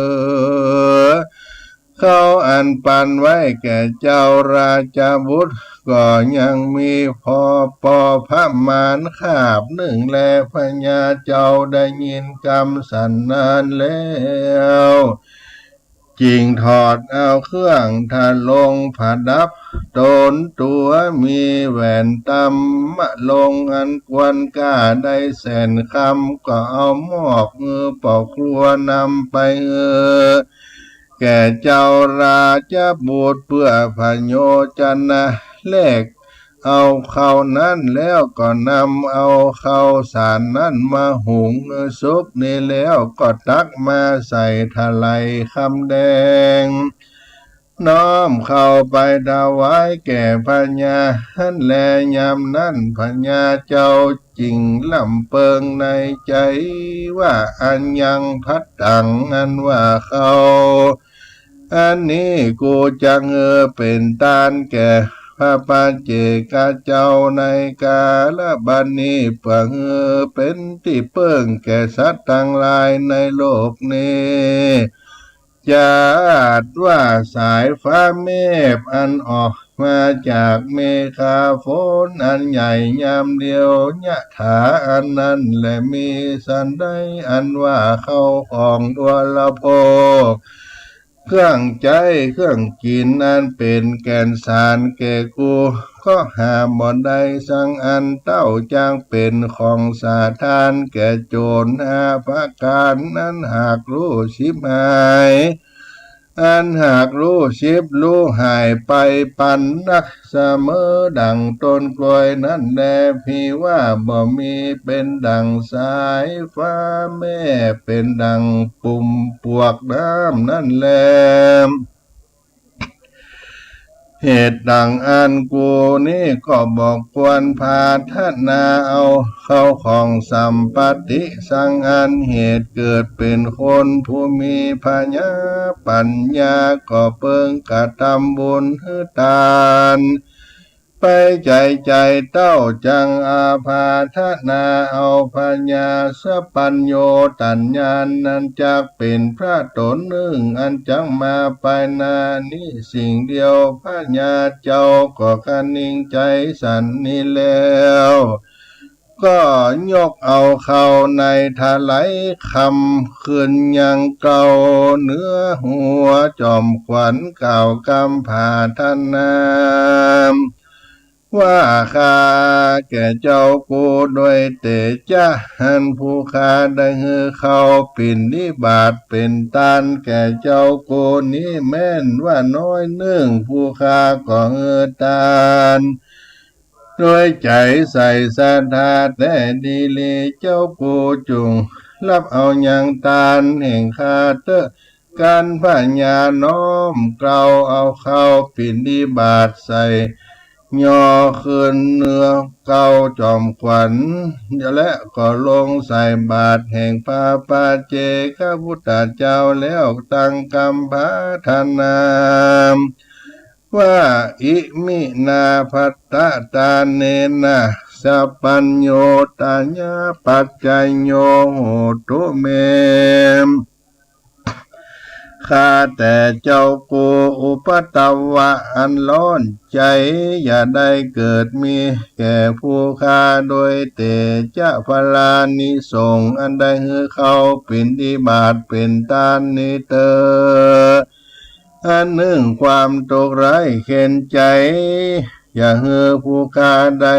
ย ข้าวอันปันไว้แก่เจ้าราชบุตรก็ยังมีพอปอประมาณคาบนึ่งแล พญาเจ้าได้ยินกำสันนั้นแล้ว จึงถอดเอาเครื่องทะลงประดับต๋นตั๋ว มีแหวนตำมะลงอันควรก้าได้แสนคำ ก็เอามอบหื้อป้อครัวนำไปหื้อแก่เจ้าราชบุตรเปื้อผโยจนะ แลก เอาข้าวนั้นแล้วก็นำเอาข้าวสารนั้นมาหุงหื้อสุกนี้แล้วก็ตักมาใส่ถลายคำแดง น้อมเข้าไปถวายแก่พญาหั้นแล ยามนั้นพญาเจ้าจึงร่ำเปิงในใจ๋ว่า อันยังภัตตัง อันว่าข้าว อันนี้กูจักหื้อเป๋นตานแก่พระปัจเจกเจ้าในกาลบัดนี้ เปื้อหื้อเป๋นตี้เปิ้งแก่สัตว์ตังหลายในโลกนี้ จั๊ดว่าสายฟ้าแมบอันออกมาจากเมฆาฝนอันใหญ่ยามเดียวยะถาอันนั้นแล มีสันใด อันว่าข้าวของบริโภค เครื่องใจ๊เครื่องกิ๋นอันเป๋นแก่นสารแก่กู ก็หาบ่ได้สักอันเต้า จักเป๋นของสาทานแก่โจ๋รห้าประก๋านนั้น หากฮู้ฉิบหาย อันหากฮู้ฉิบฮู้หายไปปันนัก เสมอดั่งต้นกล้วยนั้นแล พีว่าบ่มี เป๋นดั่งสายฟ้าแมบ เป๋นดั่งปุ่มปวกน้ำนั้นแล เหตุดั่งอั้นกูนี้ก็บ่ควรปรารถนาเอาเข้าของสัมปัตติสักอัน เหตุเกิดเป๋นคนผู้มีผญาปั๋ญญา ก็เปิงกระทำบุญหื้อตาน ไปใจ๋ใจ๋เต้า จักอาราธนาเอาพญาสัพพัญญูตัญญานั้น จักเป๋นพระต๋นนึ่งอันจักมาไปหน้านี้ สิ่งเดียวพญาเจ้าก็คะนิงใจ๋สันนี้แล้ว ก็ยกเอาข้าวในถลายคำขึ้นยังเกล้าเหนือหัวจอมขวัญ กล่าวกำปรารถนา ว่าข้าแก่เจ้ากู โดยเตจ๊ะอันผู้ข้าได้หื้อข้าวปิณฑิบาตเป๋นตานแก่เจ้ากูนี้ แม้นว่าน้อยนึ่ง ผู้ข้าก็หื้อตาน โดยใจ๋ใส่ศรัทธาแต๊ดีหลี เจ้ากูจุ่ง ฮับเอายังตานแห่งข้าเต๊อะ กัณฑัญญาน้อมเกลาเอาข้าวปิณฑบาตใส่ ยอขึ้นเนื้อเกล้าจอมขวัญ และก็ลงใส่บาตรแห่งพระปัจเจกพุทธเจ้าแล้ว ตังกำผาทนา ว่า อิมินาภัตตาเนนะ สัพพัญญูตายาปัจจโยโหตุเม ข้าแต่เจ้ากู อุปัทวะอันร้อนใจ๋อย่าได้เกิดมีแก่ผู้ข้า โดยเตจ๊ะพลานิสงส์อันได้หื้อข้าวปิณฑบาตเป๋นตานนี้เต๊อะ อันนึ่งความตุ๊กข์ไร้เข็ญใจ๋ อย่าหื้อผู้ข้าได้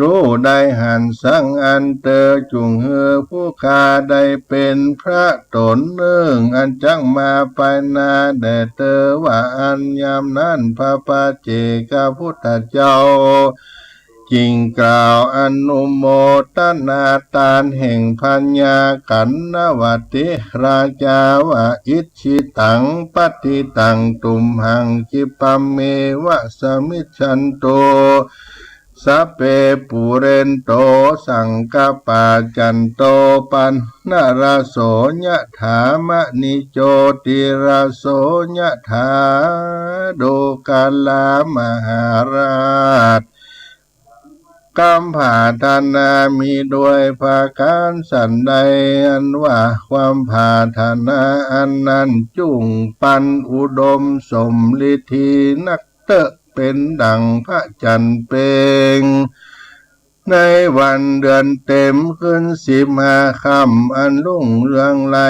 ฮู้ได้หันสักอันเต๊อะ จุ่งหื้อผู้ข้าได้เป๋นพระต๋นนึ่งอันจักมาปายหน้าแด่เต๊อะ ว่าอั้น ยามนั้นพระปัจเจกพุทธเจ้า จึงกล่าวอนุโมทนาตานแห่งพญากัณณวติราชาว่า อิจฉิตังปัตถิตังตุมหัง คิปะเมวะสะมิชชันตุ สัพเพ ปูเรนตุ สังกัปปา จันโท ปัณณะระโส ยะถา มะณิ โจติระโส ยะถา ดูกรา มหาราช กำผาทนามีด้วยประก๋านสันใด อันว่าความผาทนาอันนั้นจุ่งปันอุดมสมฤทธีนักเต๊อะ เป๋นดั่งพระจันทร์เพ็ง ในวันเดือนเต็มขึ้นสิบห้าค่ำ อันรุ่งเรืองไร้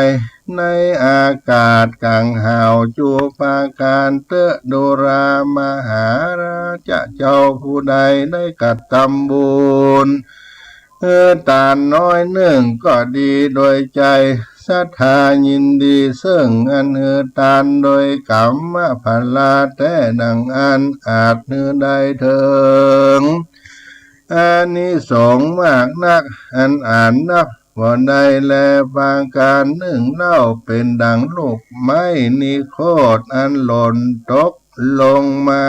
ในอากาศก๋างหาว จูประก๋านเต๊อะ ดูรา มหาราชเจ้า ผู้ใดได้กระตำบุญ หื้อตานน้อยนึ่งก็ดี โดยใจ๋ศรัทธายินดี เซิ่งอันหื้อตานโดยก๋ำมะพร้าแต๊ ดั่งอั้นอาจหื้อได้เถิง อานิสงส์มากนัก อันอ่านนับบ่ได้แล ประก๋านนึ่งเล่า เป๋นดั่งลูกไม้นิโคธ อันหล่นตกลงมา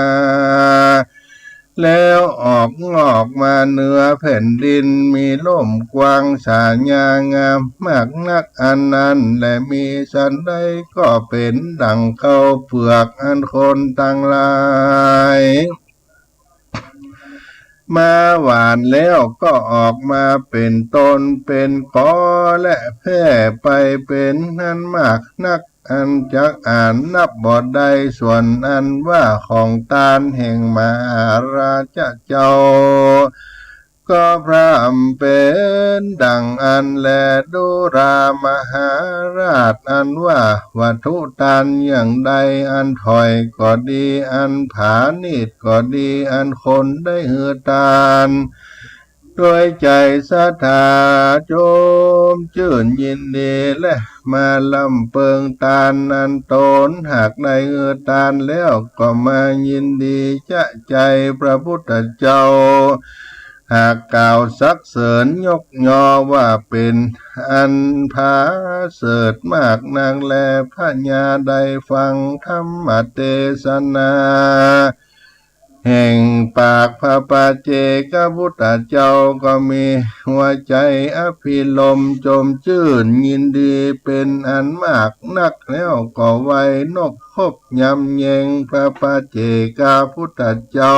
แล้วออกงอกมาเหนือแผ่นดิน มีล่มกว้างสง่างามมากนัก อันนั้นแล มีสันใดก็เป๋นดั่งข้าวเปือก อันคนตังหลาย มาหว่านแล้วก็ออกมาเป๋นต้นเป๋นกอ และแพร่ไปเป๋นอันมากนัก อันจักอ่านนับบ่ได้ ส่วนอันว่าของตานแห่งมหาราชเจ้า ก็พร่ำเป๋นดั่งอั้นแล ดูรามหาราช อันว่าวัตถุตานอย่างใด อันถ่อยก็ดี อันผาณีตก็ดี อันคนได้หื้อตาน โดยใจ๋ศรัทธาจมจื้นยินดี และมาลำเปิงตานอันต๋นหากได้หื้อตานแล้ว ก็มายินดีจะใจ๋พระพุทธเจ้า หากกล่าวสรรเสริญยกยอว่าเป๋นอันผาเสริฐมากนักแล พญาได้ฟังธรรมเตสนา แห่งปากพระปัจเจกพุทธเจ้า ก็มีหัวใจ๋อภิรมย์จมจื้นยินดีเป๋นอันมากนัก แล้วก็ไหว้นบคบยำเยงพระปัจเจกพุทธเจ้า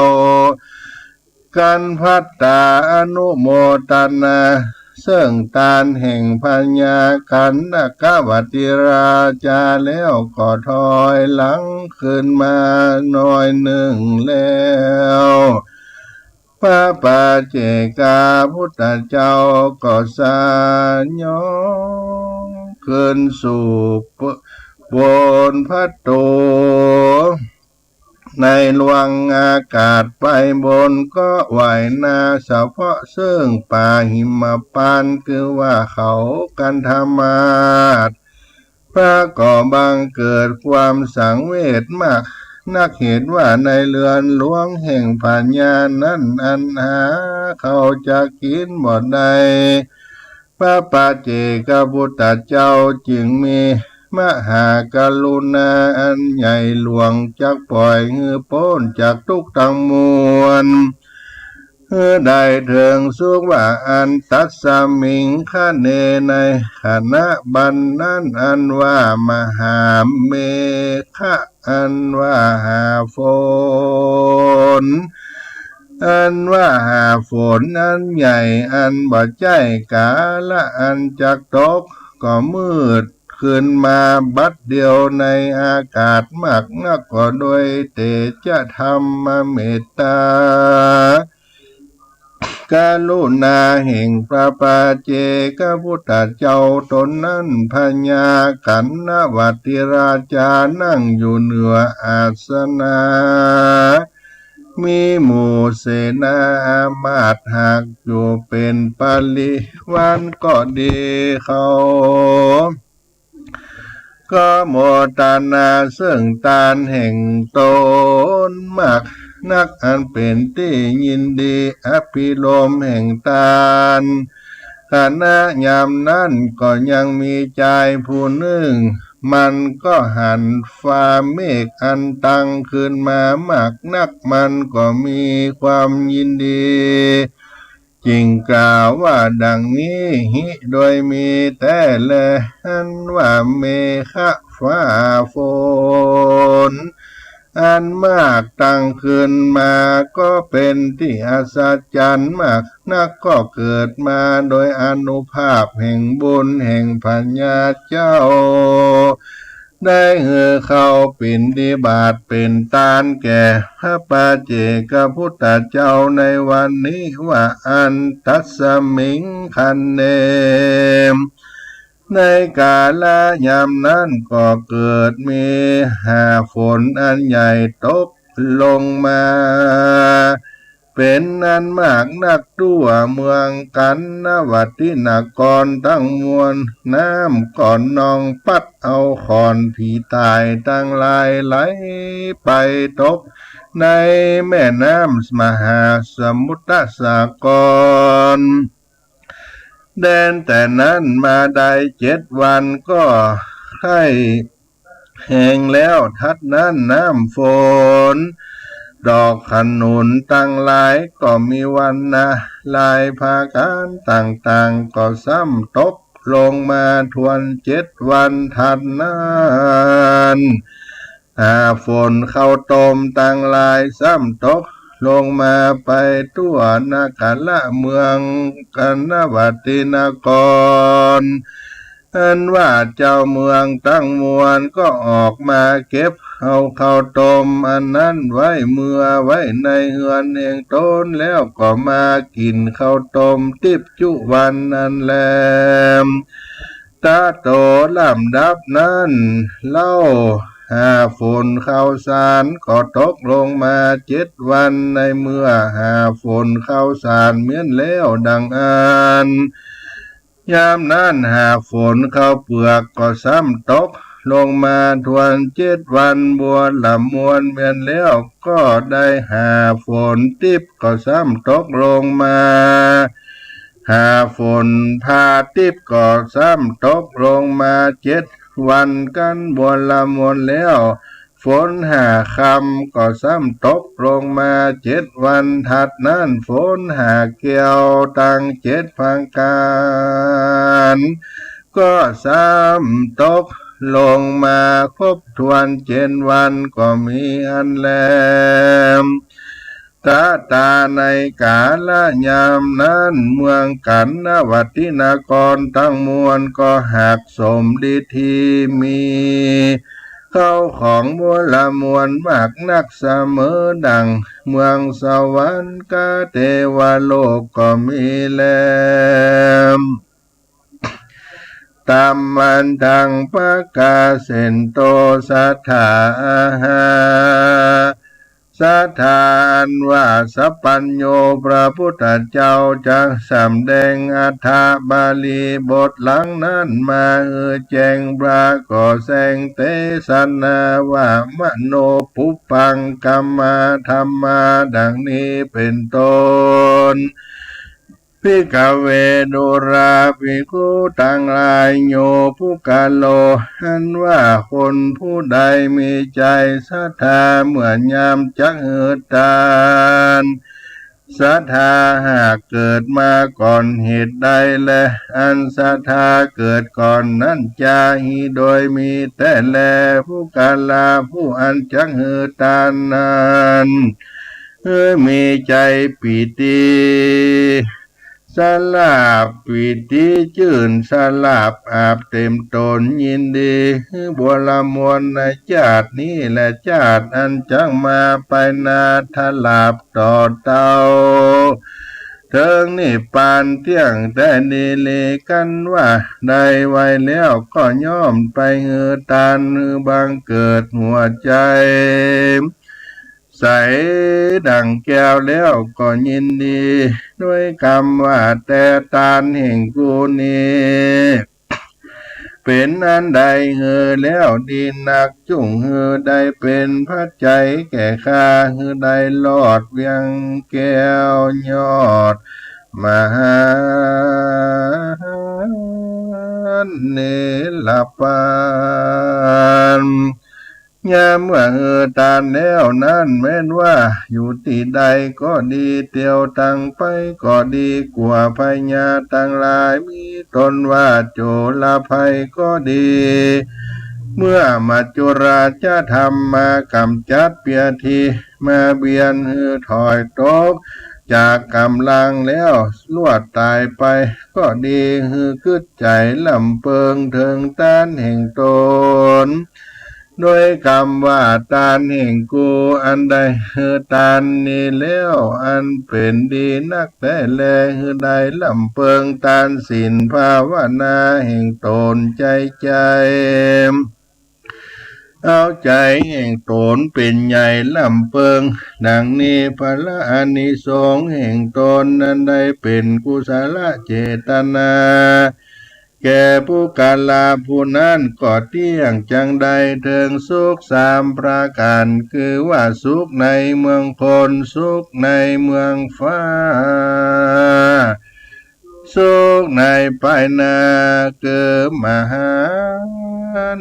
กันภัตตาอนุโมทนา เซิ่งตานแห่งพญากัณณกวติราชา แล้วก็ถอยหลังคืนมาหน้อยนึ่งแล้ว พระปัจเจกพุทธเจ้าก็สยองคืนสู่บนพระตู ในหลวงอากาศไปบน ก็ไหว้หน้าเฉพาะเซิ่งป่าหิมพานต์ คือว่าเขากันธมาศ พระก็บังเกิดความสังเวชมากนัก เหตุว่าในเรือนหลวงแห่งพญานั้น อันหาข้าวจะกิ๋นบ่ได้ พระปัจเจกพุทธเจ้าจึงมีมหากรุณาอันใหญ่หลวง จักป่อยหื้อป๊นจากทุกข์ตังมวล หื้อได้เถิงสุขว่าอั้น ตัสมิง ขะเน ในขณะบัดนั้นอันว่ามหาเมฆะ อันว่าหาฝน อันว่าหาฝนอันใหญ่ อันบ่ใจ้กาละอันจักตก ก็มืดขึ้นมาบัดเดียวในอากาศมากนัก ก็โดยเตชะธรรมเมตตา กรุณาแห่งพระปัจเจกพุทธเจ้าตนนั้น พญากัณณวัตติราชานั่งอยู่เหนืออาสนะ มีหมู่เสนาอามาตย์หากอยู่เป๋นปริวารก็ดี เขา ก็โมทนาซึ่งตานแห่งตนมากนัก อันเป๋นตี้ยินดี อภิรมย์แห่งตาน ขณะยามนั้นก็ยังมีจายผู้นึ่ง มันก็หันฟ้าเมฆอันตั้งขึ้นมามากนัก มันก็มีความยินดี จึงกล่าวว่าดังนี้ หิ โดยมีแต๊แล อันว่าเมฆะ ฟ้าฝน อันมากตั้งขึ้นมาก็เป๋นตี้อัศจรรย์มากนัก ก็เกิดมาโดยอานุภาพแห่งบุญแห่งพญาเจ้า ได้หื้อข้าวปิณฑิบาตเป๋นตานแก่พระปัจเจกพุทธเจ้าในวันนี้ว่าอั้น ตัสมิง ขะเน ในกาละยามนั้นก็เกิดมีหาฝนอันใหญ่ตกลงมา เป๋นอันมากนัก ทั่วเมืองกัณณวัตตินครตังมวล น้ำก็นองปั๊ดเอาขอนผีต๋ายตังหลายไหลไปตกในแม่น้ำมหาสมุทรสาคร แดนแต่นั้นมาได้เจ็ดวันก็แห้งแล้ว ถัดนั้นน้ำฝน ดอกขนุนตังหลายก็มีวรรณะหลายประก๋านต่างๆ ก็ซ้ำตกลงมาทวนเจ็ดวัน ถัดนั้นหาฝนข้าวต้มตังหลายซ้ำตกลงมาไปทั่วนครเมืองกัณณวัตตินคร อันว่าเจ้าเมืองตังมวลก็ออกมาเก็บเอาข้าวต้มอันนั้นไว้เมือไว้ในเฮือนแห่งตน แล้วก็มากิ๋นข้าวต้มติ๊บจุวันนั้นแล ตะโต ลำดับนั้นเล่า หาฝนข้าวสารก็ตกลงมาเจ็ดวัน ในเมื่อหาฝนข้าวสารเมี้ยนแล้วดังอั้น ยามนั้นหาฝนข้าวเปลือกก็ซ้ำตกลงมาทวนเจ็ดวัน บัวละมวลเมี้ยนแล้วก็ได้หาฝนติ๊บก็ซ้ำตกลงมา หาฝนพาติ๊บก็ซ้ำตกลงมาเจ็ดวันกั๋น บัวละมวลแล้ว ฝนหาคำก็ซ้ำตกลงมาเจ็ดวัน ถัดนั้นฝนหาแก้วตังเจ็ดประก๋าน ก็ซ้ำตกลงมาครบถ้วนเจ็ดวันก็มีอั้นแล ตะตา ในกาละยามนั้น เมืองกัณณวัตตินครตังมวลก็หากสมฤทธิมีข้าวของบัวละมวลมากนัก เสมอดั่งเมืองสวรรค์กะเตวโลกก็มีแล ตัมมันตัง ปะกาเสนโต สัตถา อาหา สัตถา อันว่าสัพพัญญูพระพุทธเจ้าจักสำแดงอัฏฐบาลีบทหลังนั้นมาหื้อแจ้ง พระก็แสดงเตสนาว่ามโนปุพพังคัมมาธัมมา ดังนี้เป๋นต้น ภิกขะเว ดูราภิกขุตังหลาย โย ปุคคะโล อันว่าคนผู้ใดมีใจ๋ศรัทธา เมื่อยามจักหื้อตาน ศรัทธาหากเกิดมาก่อนเหตุใดแล อันศรัทธาเกิดก่อนนั้น จาหิ โดยมีแต๊แล ปุคคะลา ผู้อันจักหื้อตานนั้น หื้อมีใจ๋ปีติ สลาบ ปีติจื้นสลาบอาบเต็มต๋น ยินดีหื้อบวรมวลในจาตินี้และจาติอันจักมาไปหน้า ทลาบต่อเต้า เถิงนิพพานเตี้ยงแต๊ดีหลี กันว่าได้ไว้แล้วก็ย่อมไปหื้อตาน หื้อบังเกิดหัวใจ๋ ใสดั่งแก้วแล้วก็ยินดี ด้วยกำว่า แต่ตานแห่งกูนี้ เป๋นอันได้หื้อแล้วดีนัก จุ่งหื้อได้เป๋นปัจจัยแก่ข้า หื้อได้รอดเวียงแก้วยอดมหาเนรปัน ยามเมื่อหื้อตานแล้วนั้น แม้นว่าอยู่ตี้ใดก็ดี เตียวตังไปก็ดี กั๋วพญาตังหลาย มีต๋นว่าโจรภัยก็ดี เมื่อมัจจุราชธรรมมากำจัดเปียที มาเบียดหื้อถอยตกจากก๋ำลังแล้ว ลวดต๋ายไปก็ดี หื้อกึ๊ดใจ๋ลำเปิงเถิงตานแห่งต๋น ด้วยกำว่า ตานแห่งกูอันได้หื้อตานนี้แล้ว อันเป๋นดีนักแต๊แล หื้อได้ลำเปิงตานศีลภาวนาแห่งต๋นใจ๋ใจ๋ เอาใจ๋แห่งต๋นเป๋นใหญ่ลำเปิง ดังนี้ผละอานิสงส์แห่งต๋นนั้นได้เป๋นกุศลเจตนา แก่ปุคคละผู้นั้นก็เตี้ยง จักได้เถิงสุขสามประก๋าน คือว่าสุขในเมืองคน สุขในเมืองฟ้า สุขในภายหน้า คือมหา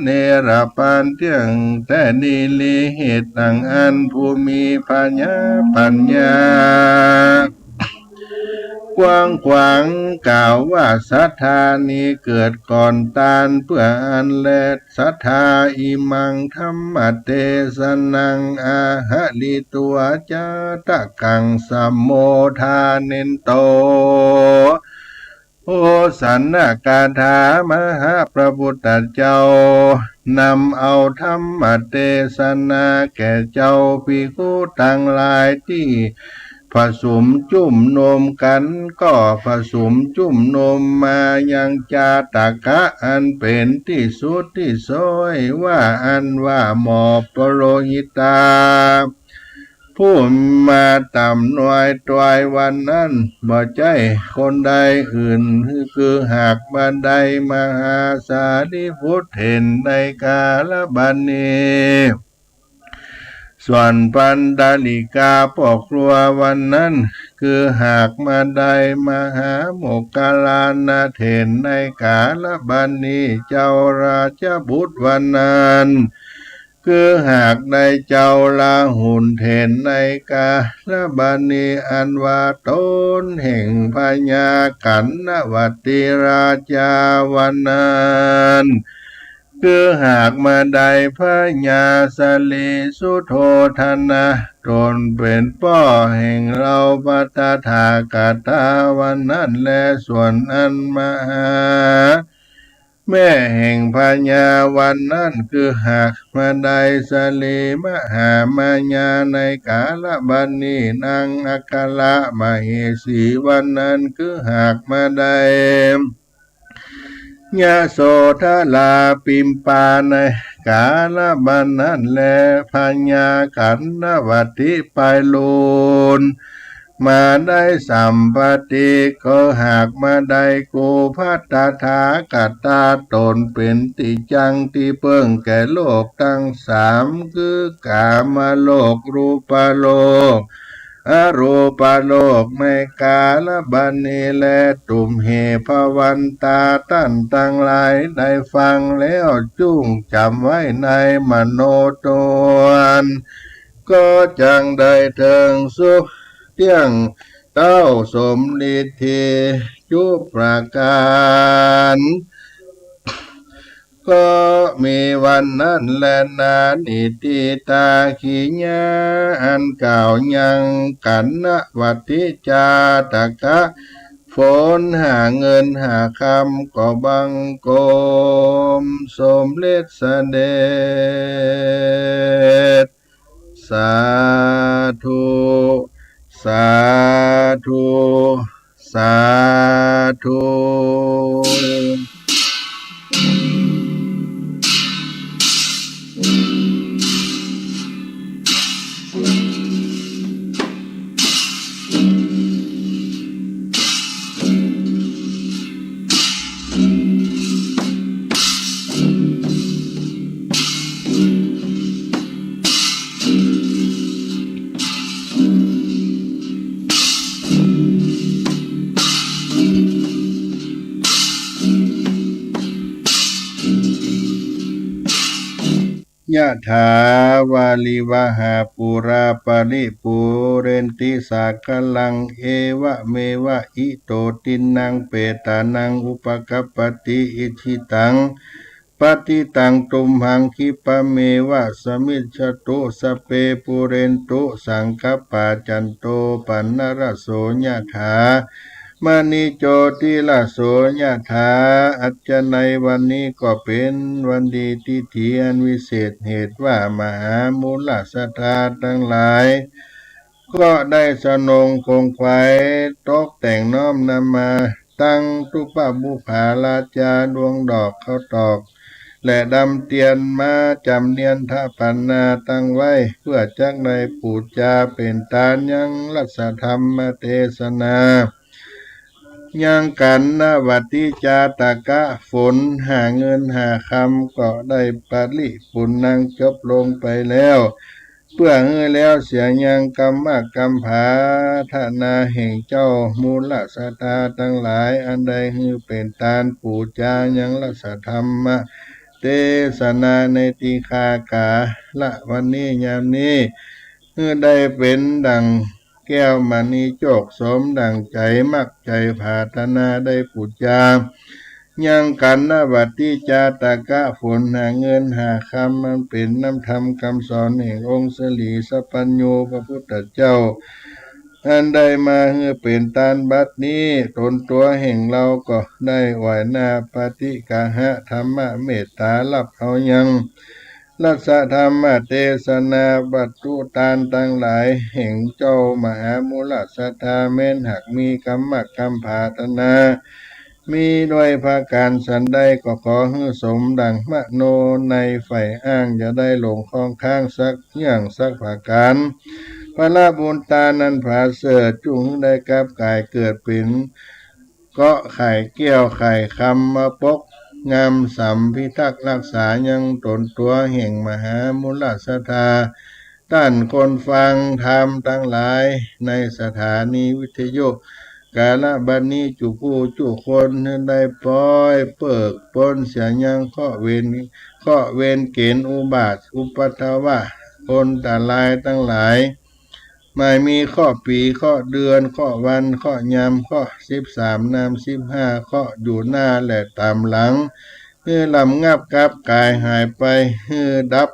เนรปันเตี้ยงแต๊ดีหลี เหตุดังอั้นผู้มีพญาปัญญากว้างขวางกล่าวว่า ศรัทธานี้เกิดก่อนตาน เปื้ออั้นแล ศรัทธา อิมังธัมมเตสนัง อาหะริตวา จาตะกัง สมโมทาเนโต โอสันนกถา มหาพระพุทธเจ้านำเอาธัมมเตสนาแก่เจ้าภิกขุตังหลายตี้ผสมจุมนุมกั๋น ก็ผสมจุมนุมมายังจาตะกะอันเป๋นตี้สุดตี้ซ้อย ว่าอั้นว่าหมอปโลหิตา ผู้มาต่ำน้อยตวยวันนั้น บ่ใจ้คนใดอื่น คือหากบ่ได้มหาสารีบุตรเถรในกาลบัดนี้ ส่วนปัณฑาริกาป้อครัววันนั้น คือหากบ่ได้มหาโมคคัลลานะเถรในกาลบัดนี้ เจ้าราชบุตรวันนั้น คือหากได้เจ้าลาหุลเถรในกาลบัดนี้ อันว่าต๋นแห่งพญากัณณวัตติราชาวันนั้น คือหากบ่ได้พญาสลีสุโธทนะ ต๋นเป๋นป้อแห่งเฮาพระตถาคตาวันนั้นแล ส่วนอันมหา แม่แห่งพญาวันนั้น คือหากบ่ได้สลีมหามายาในกาลบัดนี้ นางอัครมเหสีวันนั้น คือหากบ่ได้ ยโสธราปิมปาในกาลบัดนั้นแล พญากัณณวัตติไปลูน มาได้สัมปติ ก็หากบ่ได้กู่พระตถาคตา ต๋นเป๋นตี้จั้งตี้เปิ้งแก่โลกตังสาม คือกามโลก รูปโลก อรูปโลกในกาลบัดนี้แล ตุมเห ภวันตา ต้านตังหลายได้ฟังแล้วจุ่งจ๋ำไว้ในมโนตน ก็จักได้เถิงสุขเตี้ยงเต้าสมฤทธิจุประก๋าน ก็มีวันนั้นแลนา นิฏฐิตา กิริยาอันกล่าวยังกัณณวัตติจาตกะ ฝนหาเงินหาคำก็บังคมสมเร็จเสด็จ สาธุ สาธุ สาธุ ยะถา วาริวหา ปูรา ปะริปูเรนติ สาคะลัง เอวะเมวะ อิโต ตินนัง เปตานัง อุปะกัปปะติ อิจฉิตัง ปัตถิตัง ตุมหัง คิปะเมวะ สะมิชฌะตุ สะพเพ ปูเรนตุ สังคะปา จันโต ปันนะระโส ยะถา มะณิ โจติระโส ยะถา อันจะในวันนี้ก็เป๋นวันดีทิฏฐิอันวิเศษ เหตุว่ามหามูลศรัทธาตังหลาย ก็ได้สนงขงไขว่ ตกแต่งน้อมนำมา ตังตุปะบุปผาราจา ดวงดอกข้าวตอก และดำเตียนมาจ๋ำเนียนถาปนาตั้งไว้ เปื้อจักได้ปู๋จาเป๋นตานยังรัสธรรมเตสนา ยังกัณณวัตติจาตกะ ฝนหาเงินหาคำก็ได้ปริปุณณังจบลงไปแล้ว เปื้อหื้อแล้วเสียยังกัมมะกัมผาธนาแห่งเจ้ามูลศรัทธาตังหลาย อันได้หื้อเป๋นตานปู๋จายังรัสธรรมเตสนาในตีฆากาละวันนี้ยามนี้ หื้อได้เป๋นดั่งแก้วมณีโจค สมดั่งใจ๋มักใจ๋ผาธนาได้ปู๋จา ยังกัณณวัตติจาตกะ ฝนหาเงินหาคำ อันเป๋นน้ำธรรมกำสอนแห่งองค์สรีสัพพัญญูพระพุทธเจ้า อันได้มาหื้อเป๋นตานบัดนี้ ตนตั๋วแห่งเฮาก็ได้ไหว้หน้าปฏิกาหะธรรมเมตตา ฮับเอายังรัสธรรมเตสนา วัตถุตานตังหลายแห่งเจ้ามหามูลศรัทธา แม้นหากมีกัมมะกัมผาธนา มีด้วยประก๋านสันใด ก็ขอหื้อสมดั่งมโนในใฝ่อ้าง อย่าได้หลงข้องค้างสักอย่างสักประก๋าน ผละบุญตานอันผาเสริฐ จุ่งหื้อได้กลับก๋ายเกิดเป๋นเกราะห์ไข่แก้วไข่คำ มาปกงามสำพิทักษ์รักษายังตนตั๋วแห่งมหามูลศรัทธา ต้านคนฟังธรรมตังหลายในสถานีวิทยุ กาละบัดนี้จุผู้จุคน หื้อได้ป๊อยเปิ๊กป๊นเสียยังเคราะห์เวร เคราะห์เวรเก๋ณฑ์อุบาทอุปัทวะอันตรายตังหลาย หมายมีเคราะห์ปี๋ เคราะห์เดือน เคราะห์วัน เคราะห์ยาม เคราะห์สิบสามนามสิบห้า เคราะห์อยู่หน้าและต๋ามหลัง หื้อลำงับกลับก๋ายหายไป หื้อดับ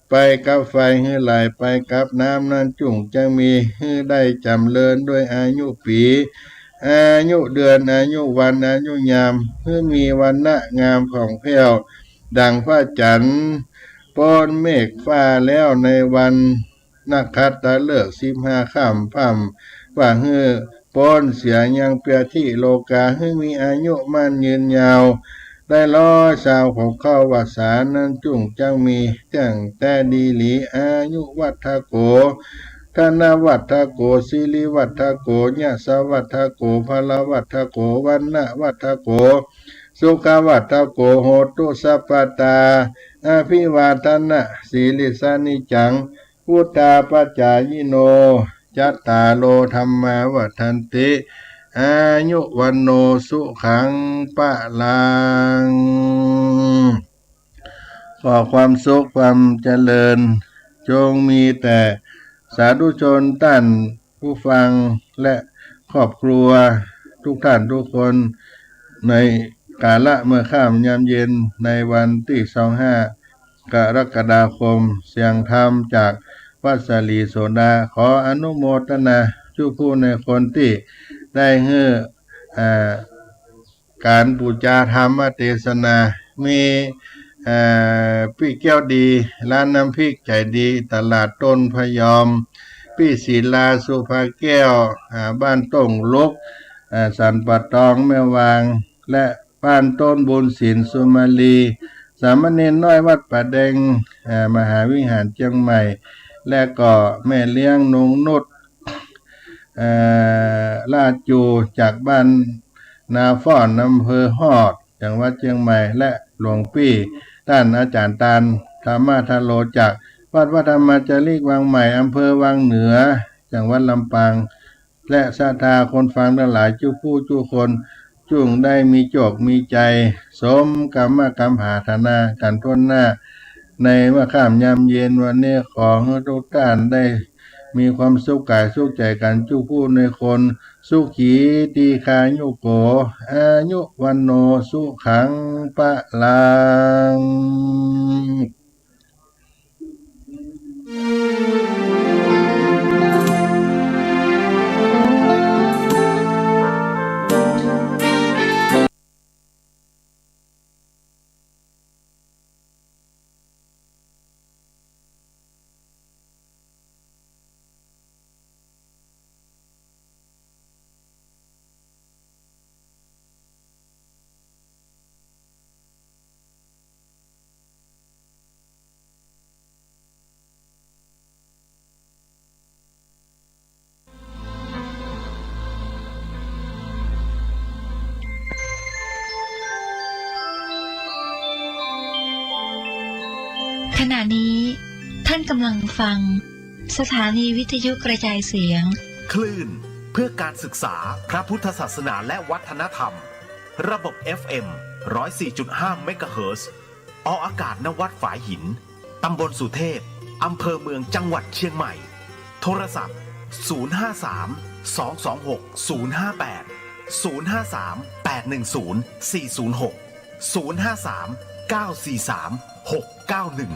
ไปกับไฟ หื้อไหลไปกับน้ำนั้นจุ่งจักมี หื้อได้จ๋ำเริญด้วยอายุปี๋ อายุเดือน อายุวัน อายุยาม หื้อมีวรรณะงามผ่องแผ้วดั่งพระจันทร์ป๊นเมฆฟ้าแล้วในวัน นักขัตตฤกษ์สิบห้าค่ำ พร่ำว่าหื้อป๊นเสียยังเปียธิโลกา หื้อมีอายุมั่นยืนยาว ได้ร้อยซาวหกเข้าวรรษานั้นจุ่งจักมี เตี้ยงแต๊ดีหลี อายุวัฑฒโก ธนวัฑฒโก สิริวัฑฒโก ยศวัฑฒโก พลวัฑฒโก วรรณวัฑฒโก สุขวัฑฒโก โหตุสัพพตา อภิวาทนะสีลิสสะนิจจัง วุฑฒาปจายิโน จ ยัตตาโร ธัมมา วัฑฒันติ อายุ วัณโณ สุขัง พลัง ขอความสุขความเจริญ จงมีแต่สาธุชนต้านผู้ฟังและครอบครัวทุกท่านทุกคน ในกาละเมื่อค่ำยามเย็นในวันตี้ซาวห้ากรกฎาคม เสียงธรรมจากวัดสะหลีโสดา ขออนุโมทนาจุผู้ในคนตี้ได้หื้อ อ่า ก๋านปู๋จาธรรมเตสนา มี เอ่อ ปี้แก้วดี ร้านน้ำพริกใจ๋ดี ตลาดต้นพะยอม ปี้ศรีลา สุภาแก้ว อ่า บ้านต้งลุก อ่า สันป่าตอง แม่วาง และบ้านต้นบุญสิน สุมาลี สามเณรน้อยวัดป่าแดง อ่า มหาวิหารเจียงใหม่ และก็แม่เลี้ยงนงนุช เอ่อ ลาดจู จากบ้านนาฟ้อน อำเภอฮอด จังหวัดเจียงใหม่ และหลวงปี้ต้านอาจ๋ารย์ตาน ธรรมาทโร จากวัดพระธรรมาจาริก วังใหม่ อำเภอวังเหนือ จังหวัดลำปาง และศรัทธาคนฟังตังหลายจุผู้จุคน จุ่งได้มีโจคมีใจ๋ สมกำมะกำผาถนากั๋นถ้วนหน้า ในเมื่อค่ำยามเย็นวันนี้ ขอหื้อทุกท่านได้มีความสุขก๋ายสุขใจ๋กั๋นจุผู้ในคน สุขี ตีฆายุโก อายุ วัณโณ สุขัง พลัง ขณะนี้ท่านกำลังฟังสถานีวิทยุกระจายเสียง คลื่นเพื่อการศึกษาพระพุทธศาสนาและวัฒนธรรม ระบบ เอฟ เอ็ม ร้อยสี่จุดห้า เมกะเฮิรตซ์ ออกอากาศ ณ วัดฝายหิน ตำบลสุเทพ อำเภอเมือง จังหวัดเชียงใหม่ โทรศัพท์ ศูนย์ห้าสาม สองสองหก ศูนย์ห้าแปด ศูนย์ห้าสาม แปดหนึ่งศูนย์ สี่ศูนย์หก ศูนย์ห้าสาม เก้าสี่สาม หกเก้าหนึ่ง